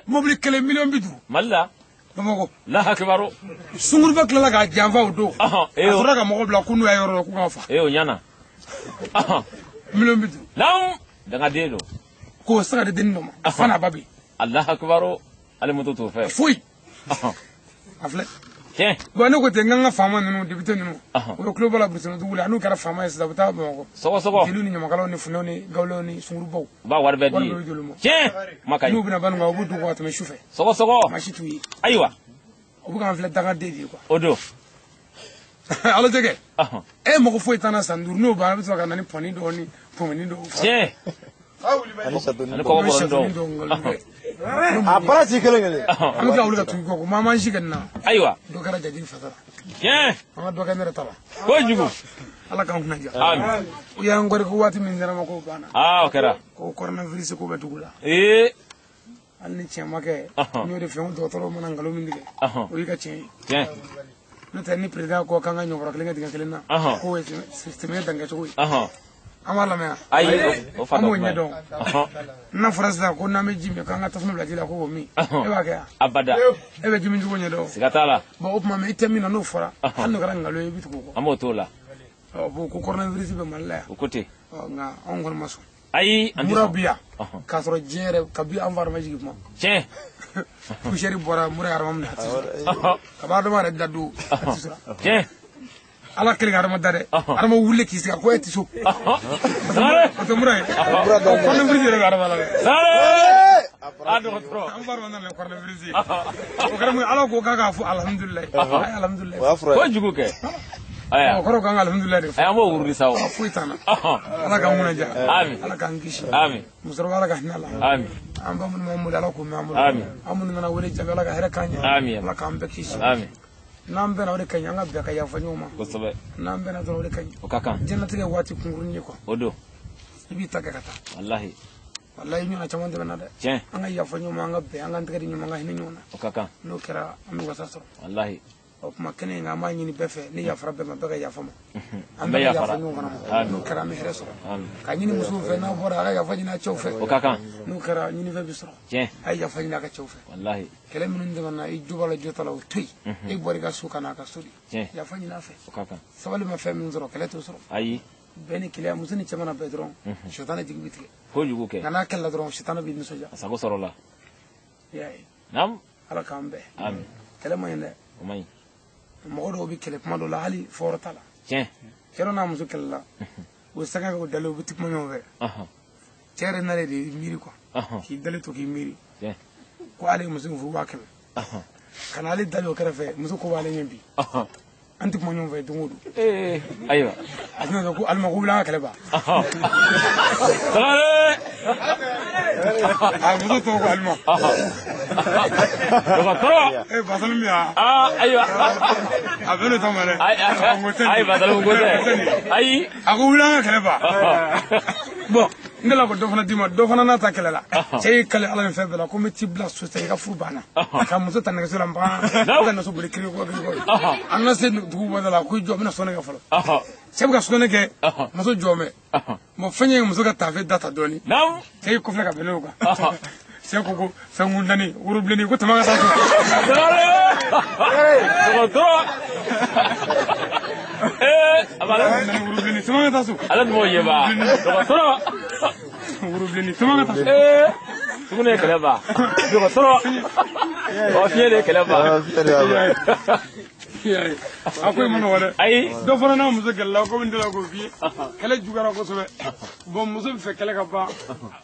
Mobili kelen 50 millions. Mali la. Bamakɔ. Allahu akibaru. Sunkuruba tilala k'a janfa o don. A sɔrɔla ka mɔgɔ bila ko n'u y'a yɔrɔ dɔn k'u k'a fa. O ɲɛna. 50 millions. Naamu. Dangaden don. K'o se ka di dennin dɔ ma. A fa n'a ba bɛ yen. Allahu akibaru. Hali moto t'o fɛ. Foyi. A filɛ. Tiɲɛ. Bon ne ko ten n k'an ka faama ninnu député ninnu. O ye tulo b'a la burusikɔnɔ dugu la n'u kɛra faama ye sisan u bɛ taa Bamakɔ. Sɔgɔsɔgɔ. Jeliw ni ɲamakalaw ni funɛw ni gawulew ni sunkurubaw. U b'a wari bɛɛ di. Wari bɛɛ bɛ di olu ma. Tiɲɛ. Kuma ka ɲi. N'u bɛna Banikɔ u b'u dun ka tɛmɛ su fɛ. Sɔgɔsɔgɔ. Maa si t'u ye. Ayiwa. U bɛ k'an filɛ dangaden de ye quoi. O don. Ala tɛ kɛ. E mɔgɔ foyi t'an na san 5 n'o banna a bɛ sɔrɔ ka na ni pɔnni dɔw ni pɔnmɛni dɔw. Tiɲɛ. Ani kɔgɔ bɔrɔnin dɔw. A baara ti kelen kelen. An bɛ tila wuli ka tugu kɔ ko maa m'an si kɛ nin na. Ayiwa. Dɔ kɛra jajiri fasa la. Tiɲɛ. An ka dɔ kɛ ne yɛrɛ ta la. Kojugu. Ala k'an kunna diya. Amin. U y'an kɔri ko waati min sera ma k'o banna. O kɛra. Ko coronavirus ko bɛ dugu la. Hali ni tiɲɛ ma kɛ. N y'o de fɛ n ko dɔgɔtɔrɔw mana nkalon min tigɛ. O y'i ka tiɲɛ ye. Tiɲɛ. N'o tɛ ni président ko k'an ka ɲɔkɔrɔ kelen kɛ dingɛ kelen na. K'o ye sɛmɛ dankɛcogo ye. An b'a lamɛn. Ayi o fa an b'o ɲɛdɔn. N'a fɔra sisan ko n'an bɛ ji min k'an ka tasuma bila ji la ko k'o min. E b'a kɛ yan. Abada. E bɛ ji min cogo ɲɛdɔn. Siga t'a la. Bon o tuma i tɛ min na n'o fɔra hali n'o kɛra nkalon ye i bɛ tugu o kɔ. An b'o t'o la. Bon ko coronavirus bɛ Mali la yan. O ko ten. Nka anw kɔni ma sɔn. Ayi an tɛ sɔn. Mura bi yan. K'a sɔrɔ diɲɛ yɛrɛ kabi an fa ma jigin kuma. Tiɲɛ. Poussière bɔra mura ye adama minɛ a tɛ sɔrɔ. Kabi adama yɛrɛ da don a tɛ sɔrɔ. Tiɲɛ. Ala kelen ka adama da dɛ. Adama wuli k'i sigi a ko e tɛ so. O tɛ mura ye. Coronavirus yɛrɛ bɛ adama la dɛ. A dɔgɔtɔrɔ. An fa nana ni coronavirus ye. O kɛra mun ye Ala ko k'a k'a fɔ alihamudulilayi. A ye alihamudulilayi. Kojugu kɛ. O kɔrɔ k'an ka alihamudulilayi de fɔ. An b'o wurudi sa o. Foyi t'an na. Ala k'an kunna diya. Amin. Ala k'an kisi. Amin. Musokɔrɔba Ala ka hinɛ a la. Amin. An ba minnu b'an bolo Ala k'u mɛn an bolo. Amin. An minnu nana wele jaabi Ala ka hɛrɛ k'an ɲɛ. Amin. Ala k'an bɛɛ kisi. Amin. N'an bɛnna o de ka ɲi an ka bɛn ka yafa ɲɔgɔn ma. Kosɛbɛ. N'an bɛnna dɔrɔn o de ka ɲi. O ka kan. Diɲɛlatigɛ waati kunkurunin ye quoi. O don. I b'i ta kɛ ka taa. Walahi. Walahi ɲɔgɔnna caman tɛmɛna dɛ. Tiɲɛ. An ka yafa ɲɔgɔn ma an ka bɛn an k'an tɛgɛ di ɲɔgɔn ma an ka hinɛ ɲɔgɔn na. O ka kan. N'o kɛra an bɛ wasa sɔrɔ. Walahi. O tuma kɛnɛ in kan, an b'a ɲini bɛɛ fɛ, ni yafara bɛɛ ma, bɛɛ ka yafa ma. An bɛɛ ka yafa ɲɔgɔn fana ma. N'o kɛra, an bɛ hɛrɛ sɔrɔ. Ka ɲini musow fɛ, n'a bɔra, a ka yafa ɲini a cɛw fɛ. O ka kan. N'o kɛra, ɲinifɛn bɛ sɔrɔ. A ye yafa ɲini a ka cɛw fɛ. Walahi. Kɛlɛ minnu tɛmɛna, i jo b'a la, jo t'a la, o to yen. E bɔra i ka so ka na a ka so de. Yafa ɲini a fɛ. O ka kan. Sabali ma fɛn min sɔrɔ, kɛlɛ t'o sɔrɔ. Ayi. Bɛɛ ni keleya, muso ni cɛ mana bɛn dɔrɔn, sitana jigi bɛ tigɛ. Kojugu kɛ. Nka n'a kɛlɛla dɔrɔn, sitana b'i nisɔndiya. A sago sɔrɔla. I y'a ye. Naam. Ala k'an bɛn. Amin. Kɛlɛ man ɲi dɛ. O man ɲi. Mɔgɔ dɔw bɛ kɛlɛ kuma dɔ la, hali fɔyɔrɔ t'a la. Tiɲɛ. Cɛ dɔ n'a muso kɛlɛla, u bɛ sanga kɛ o dalen, u bɛ ti kuma ɲɔgɔn fɛ. Cɛ yɛrɛ nalen de y'i miiri quoi. K'i dalen to k'i miiri. Ko ale ye muso in furu 500,000. Ka na ale dalen o kɛrɛfɛ, muso ko b'ale ɲɛ bi. An tɛ kuma ɲɔgɔn fɛ don o don. Ayiwa. A tɛna sɔn ko alima ko wuli an ka kɛlɛ ban. Sangare. A muso tɔgɔ ko alima. Dɔgɔtɔrɔ. Basali min ya. Ayiwa. A bɛ ne ta ma dɛ. Ayi, Basali ko tɛ. Ayi. A ko wuli an ka kɛlɛ ban. Bon, n delila ko dɔ fana d'i ma, dɔ fana n'a ta kɛlɛ la. Cɛ y'i kale Ala ni fɛn bɛɛ la ko n bɛ t'i bila so sisan, i ka furu banna. Ka muso ta nɛgɛso la, n ban. Ka nɛgɛso boli kiri kɔ kiri kɔ. A nana se dugu bɔda la, ko i jɔ, n bɛna sɔnni kɛ fɔlɔ. Cɛ bɛ ka sɔnni kɛ, muso jɔ mɛ. Bon, fɛn ye muso ka taafe da ta dɔɔni. Cɛ y'i kɔfilɛ ka bɛn n'o kan. Cɛ ko ko fɛn kuntanni, woro bilenni, ko tama ka taa so. Dɔgɔtɔrɔ. A b'a la. Woro bilenni, tama ka taa so. Ale tun b'o ye ba. Dɔgɔtɔrɔ. Woro bilenni, tama ka taa so. Sugunɛ ye kɛlɛ ban. Dɔgɔtɔrɔ. Ɔ, fiɲɛ de ye kɛlɛ ban. A ko i ma nɔgɔ dɛ. Ayi. Dɔ fana n'a muso kɛlɛla, komi n delila k'o f'i ye. Kɛlɛ juguyara kosɛbɛ. Bon, muso bɛ fɛ kɛlɛ ka ban,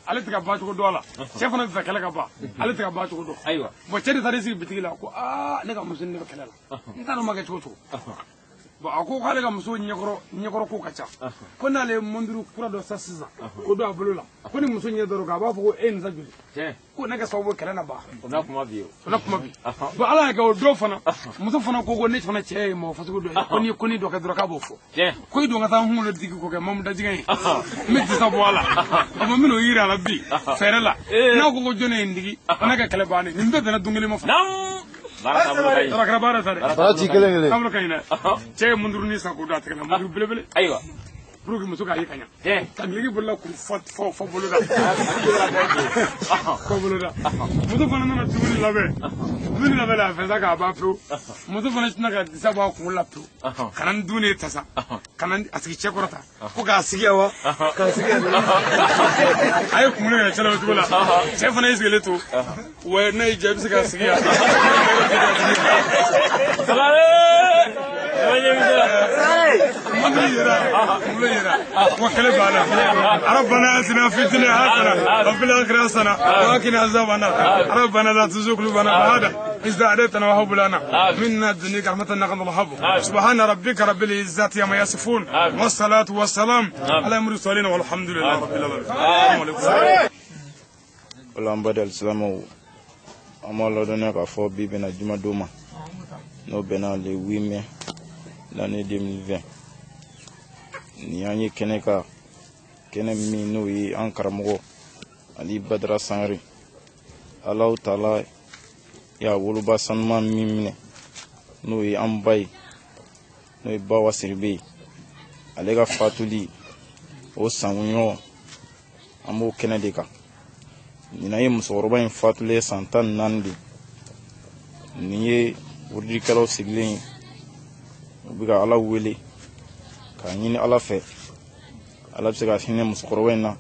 ale tɛ ka ban cogo dɔn a la. Cɛ fana bɛ fɛ kɛlɛ ka ban, ale tɛ ka ban cogo dɔn. Ayiwa. Bon, cɛ de taara i sigi bitigi la ko aa, ne ka muso ni ne bɛ kɛlɛ la. N t'a dɔn ma kɛ cogo cogo. Bon, a ko k'ale ka muso ɲɛkɔrɔ ko ka ca. Ko n'ale ye monduru kura dɔ san sisan, ko don a bolo la, ko ni muso ɲɛ dɔrɔn kan, a b'a fɔ ko e ye nin san joli? Ko ne ka sababu kɛlɛ na ban. O n'a kuma bi. O n'a kuma bi. Bon, Ala y'a kɛ o don fana, muso fana ko ko ne fana cɛ ye mɔgɔ fasugu dɔ ye. Ko n'i ye ko ni dɔ kɛ dɔrɔn k'a b'o fɔ. Ko i don ka taa n kunkolo digi k'o kɛ mamu dajigɛ ye. N bɛ disa bɔ a la. A ma n bɛn'o yira a la bi fɛɛrɛ la. N'a ko ko jɔn ye nin digi, o n'a ka kɛlɛ bannen. Nin bɛɛ bɛnna don kelen ma fana. Baara kɛra baara sa dɛ. Baara ci kelen kelen. Taabolo ka ɲi dɛ. Cɛ ye mundurunin san k'o don a tɛgɛ la, munduru belebele. Ayiwa. Pour que muso k'a ye ka ɲa. Ka duloki bolola kuru fɔ bolo da. Fɔ bolo da. Muso fana nana dumuni labɛn. Dumuni labɛn la, a fɛ sa k'a ban pewu. Muso fana sinna ka disa bɔ a kunkolo la pewu. Ka na ni dumuni ye tasa. Ka na a sigi cɛ kɔrɔ ta. Ko k'a sigi yan wa? K'a sigi yan. A ye kunkolo yɛlɛ cɛ la o cogo la. Cɛ fana y'i sigilen to. Wa n'a y'i diya, i bɛ se k'a sigi yan. ربنا اتنا في الدنيا حسنه وفي الاخره حسنه وقنا عذاب النار ربنا لا تزغ قلوبنا بعد إذ هديتنا وهب لنا من لدنك رحمة إنك أنت الوهاب سبحان ربك رب العزة عما يصفون والصلاة والسلام على المرسلين والحمد لله رب العالمين. السلام عليكم. Wala an bada alisilamɛw, an b'a ladɔnniya k'a fɔ bi bɛna juma don ma, n'o bɛnna le 8 mai l'année 2020. Nin y'an ye kɛnɛ kan, kɛnɛ min n'o ye an karamɔgɔ Ali Badara Sangare. Alahu taala y'a woloba sanuman min minɛ, n'o ye an ba ye, n'o ye Bawa Sidibe ye, ale ka fatuli o sankuɲɔgɔn, an b'o kɛnɛ de kan. Ɲinan ye musokɔrɔba in fatulen san 14 de. Nin ye wurudikɛlaw sigilen ye, u bɛ ka Ala wele k'a ɲini Ala fɛ, Ala bɛ se ka hinɛ musokɔrɔba in na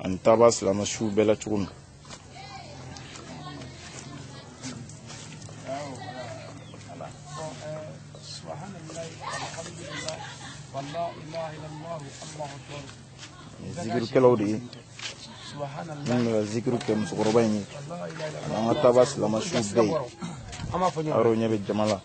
ani taaba silamɛ suw bɛɛ la cogo min. Zikirikɛlaw de ye minnu bɛ ka zikiru kɛ musokɔrɔba in ye ani an ka taaba silamɛ suw bɛɛ ye. A yɛrɛw ɲɛ bɛ jama la.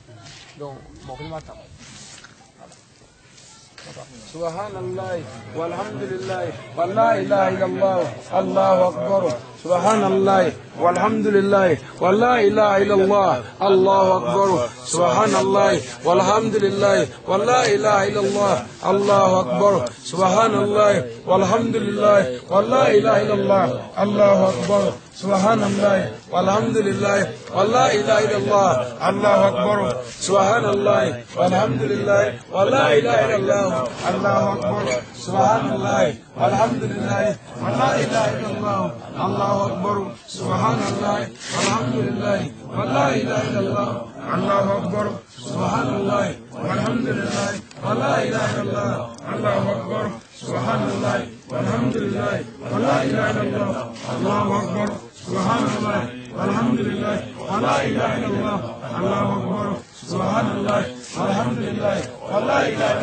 سبحان الله والحمد لله ولا إله إلا الله الله أكبر سبحان الله والحمد لله ولا إله إلا الله الله أكبر سبحان الله والحمد لله ولا إله إلا الله الله أكبر سبحان الله والحمد لله ولا إله إلا الله الله أكبر. Subhanallah walhamdulillah wala ilaha illallah Allahu akbar subhanallah walhamdulillah wala ilaha illallah Allahu akbar subhanallah walhamdulillah wala ilaha illallah Allahu akbar subhanallah walhamdulillah wala ilaha illallah Allahu akbar subhanallah walhamdulillah wala ilaha illallah Allahu akbar subhanallah walhamdulillah wala ilaha illallah Allahu akbar subhanallah walhamdulillah wala ilaha illallah Allahu akbar subhanallah walhamdulillah wala ilaha illallah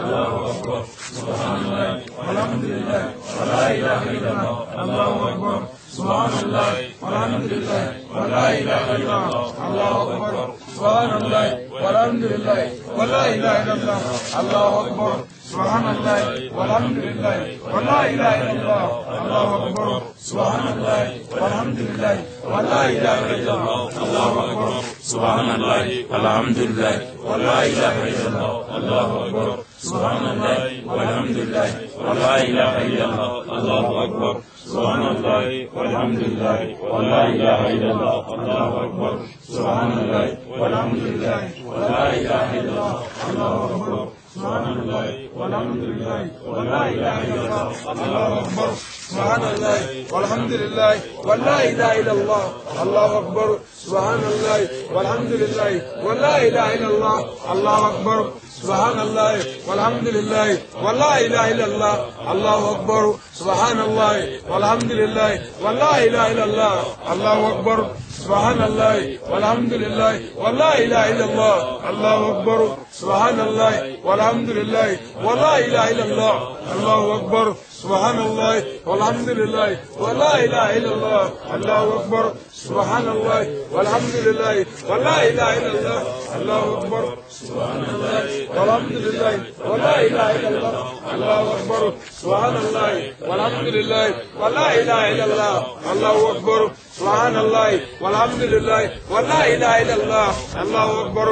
Allahu akbar subhanallah walhamdulillah wala ilaha illallah Allahu akbar subhanallah walhamdulillah wala ilaha illallah Allahu akbar subhanallah walhamdulillah wala ilaha illallah Allahu akbar subhanallah walhamdulillah wala ilaha illallah Allahu akbar subhanallah walhamdulillah wala ilaha illallah Allahu akbar subhanallah walhamdulillah wala ilaha illallah Allahu akbar subhanallah walhamdulillah wala ilaha illallah Allahu akbar subhanallah walhamdulillah wala ilaha illallah Allahu akbar subhanallah walhamdulillah wala ilaha illallah Allahu akbar subhanallah walhamdulillah wala ilaha illallah Allahu akbar subhanallah walhamdulillah wala ilaha illallah Allahu akbar subhanallah walhamdulillah wala ilaha illallah Allahu akbar subhanallah walhamdulillah wala ilaha illallah Allahu akbar subhanallah walhamdulillah wala ilaha illallah Allahu akbar subhanallah walhamdulillah wala ilaha illallah Allahu akbar subhanallah walhamdulillah wala ilaha illallah Allahu akbar subhanallah walhamdulillah wala ilaha illallah Allahu akbar subhanallah walhamdulillah wala ilaha illallah Allahu akbar subhanallah walhamdulillah wala ilaha illallah Allahu akbar subhanallah walhamdulillah wala ilaha illallah Allahu akbar subhanallah walhamdulillah wala ilaha illallah Allahu akbar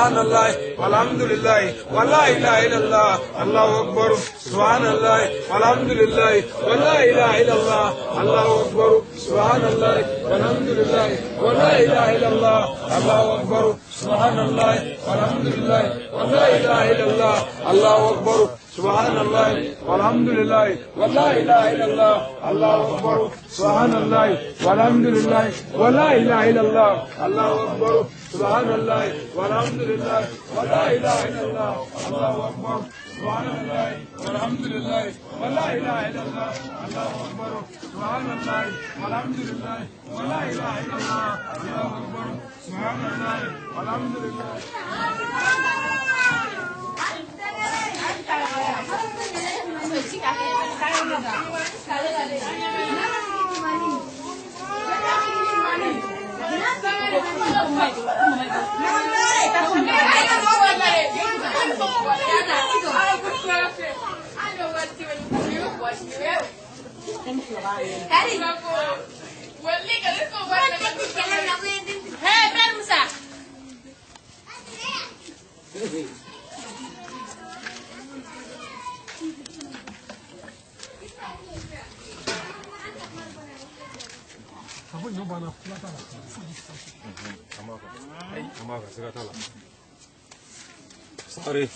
subhanallah walhamdulillah wala ilaha illallah Allahu akbar subhanallah walhamdulillah wala ilaha illallah Allahu akbar subhanallah walhamdulillah wala ilaha illallah Allahu akbar subhanallah walhamdulillah wala ilaha illallah Allahu akbar subhanallah walhamdulillah wala ilaha illallah Allahu akbar subhanallah walhamdulillah wala ilaha illallah Allahu akbar subhanallah walhamdulillah wala ilaha illallah Allahu akbar subhanallah walhamdulillah wala ilaha illallah Allahu akbar subhanallah walhamdulillah wala ilaha illallah Allahu akbar subhanallah walhamdulillah wala ilaha illallah Allahu akbar subhanallah walhamdulillah. Sorry.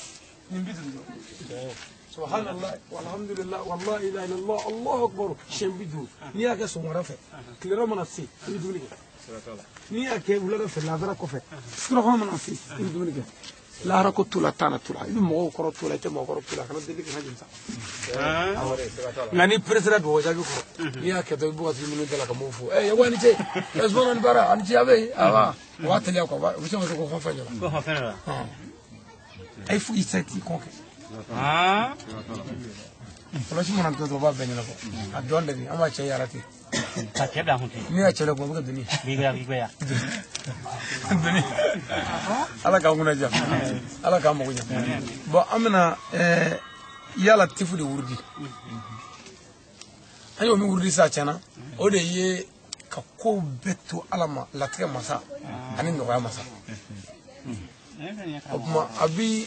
Subhanallah walhamdulillah wallah ilaha illallah Allahu akbar shenbidu ni y'a kɛ sɔgɔmada fɛ tilera mana se i bɛ dumuni kɛ n'i y'a kɛ wulada fɛ lahara kɔfɛ surafana mana se i bɛ dumuni kɛ lahara ko t'o la tan na t'o la i bɛ mɔgɔw kɔrɔ t'o la i tɛ mɔgɔ kɔrɔ t'o la kana deli kana jeni sa nka n'i peresera dugawu jaabi kɔrɔ n'i y'a kɛ dɔrɔn i b'o ka dumuni da la ka m'o fo ɛ yago a ni ce ɛ sumana ni baara a ni ce a bɛ yen awa o b'a teliya quoi o bɛ se ka ko fɛn fɛn ɲɛna ko fɛn la ayi fo i se t'i kɔ kɛ kɔlɔsi mana to dɔrɔn o b'a bɛɛ ɲɛnabɔ a dɔn de bi an b'a cɛ yara ten ka cɛ bila kun ten n'i y'a cɛ la kun o bɛ kɛ doni gbɛya doni ala k'an kunna diya ala k'an mago ɲɛ bɔn an bɛna yala tifu de wurudi an y'o min wurudi sa tiɲɛna o de ye ka kow bɛɛ to ala ma latigɛ masa ani nɔgɔya masa o tuma a bi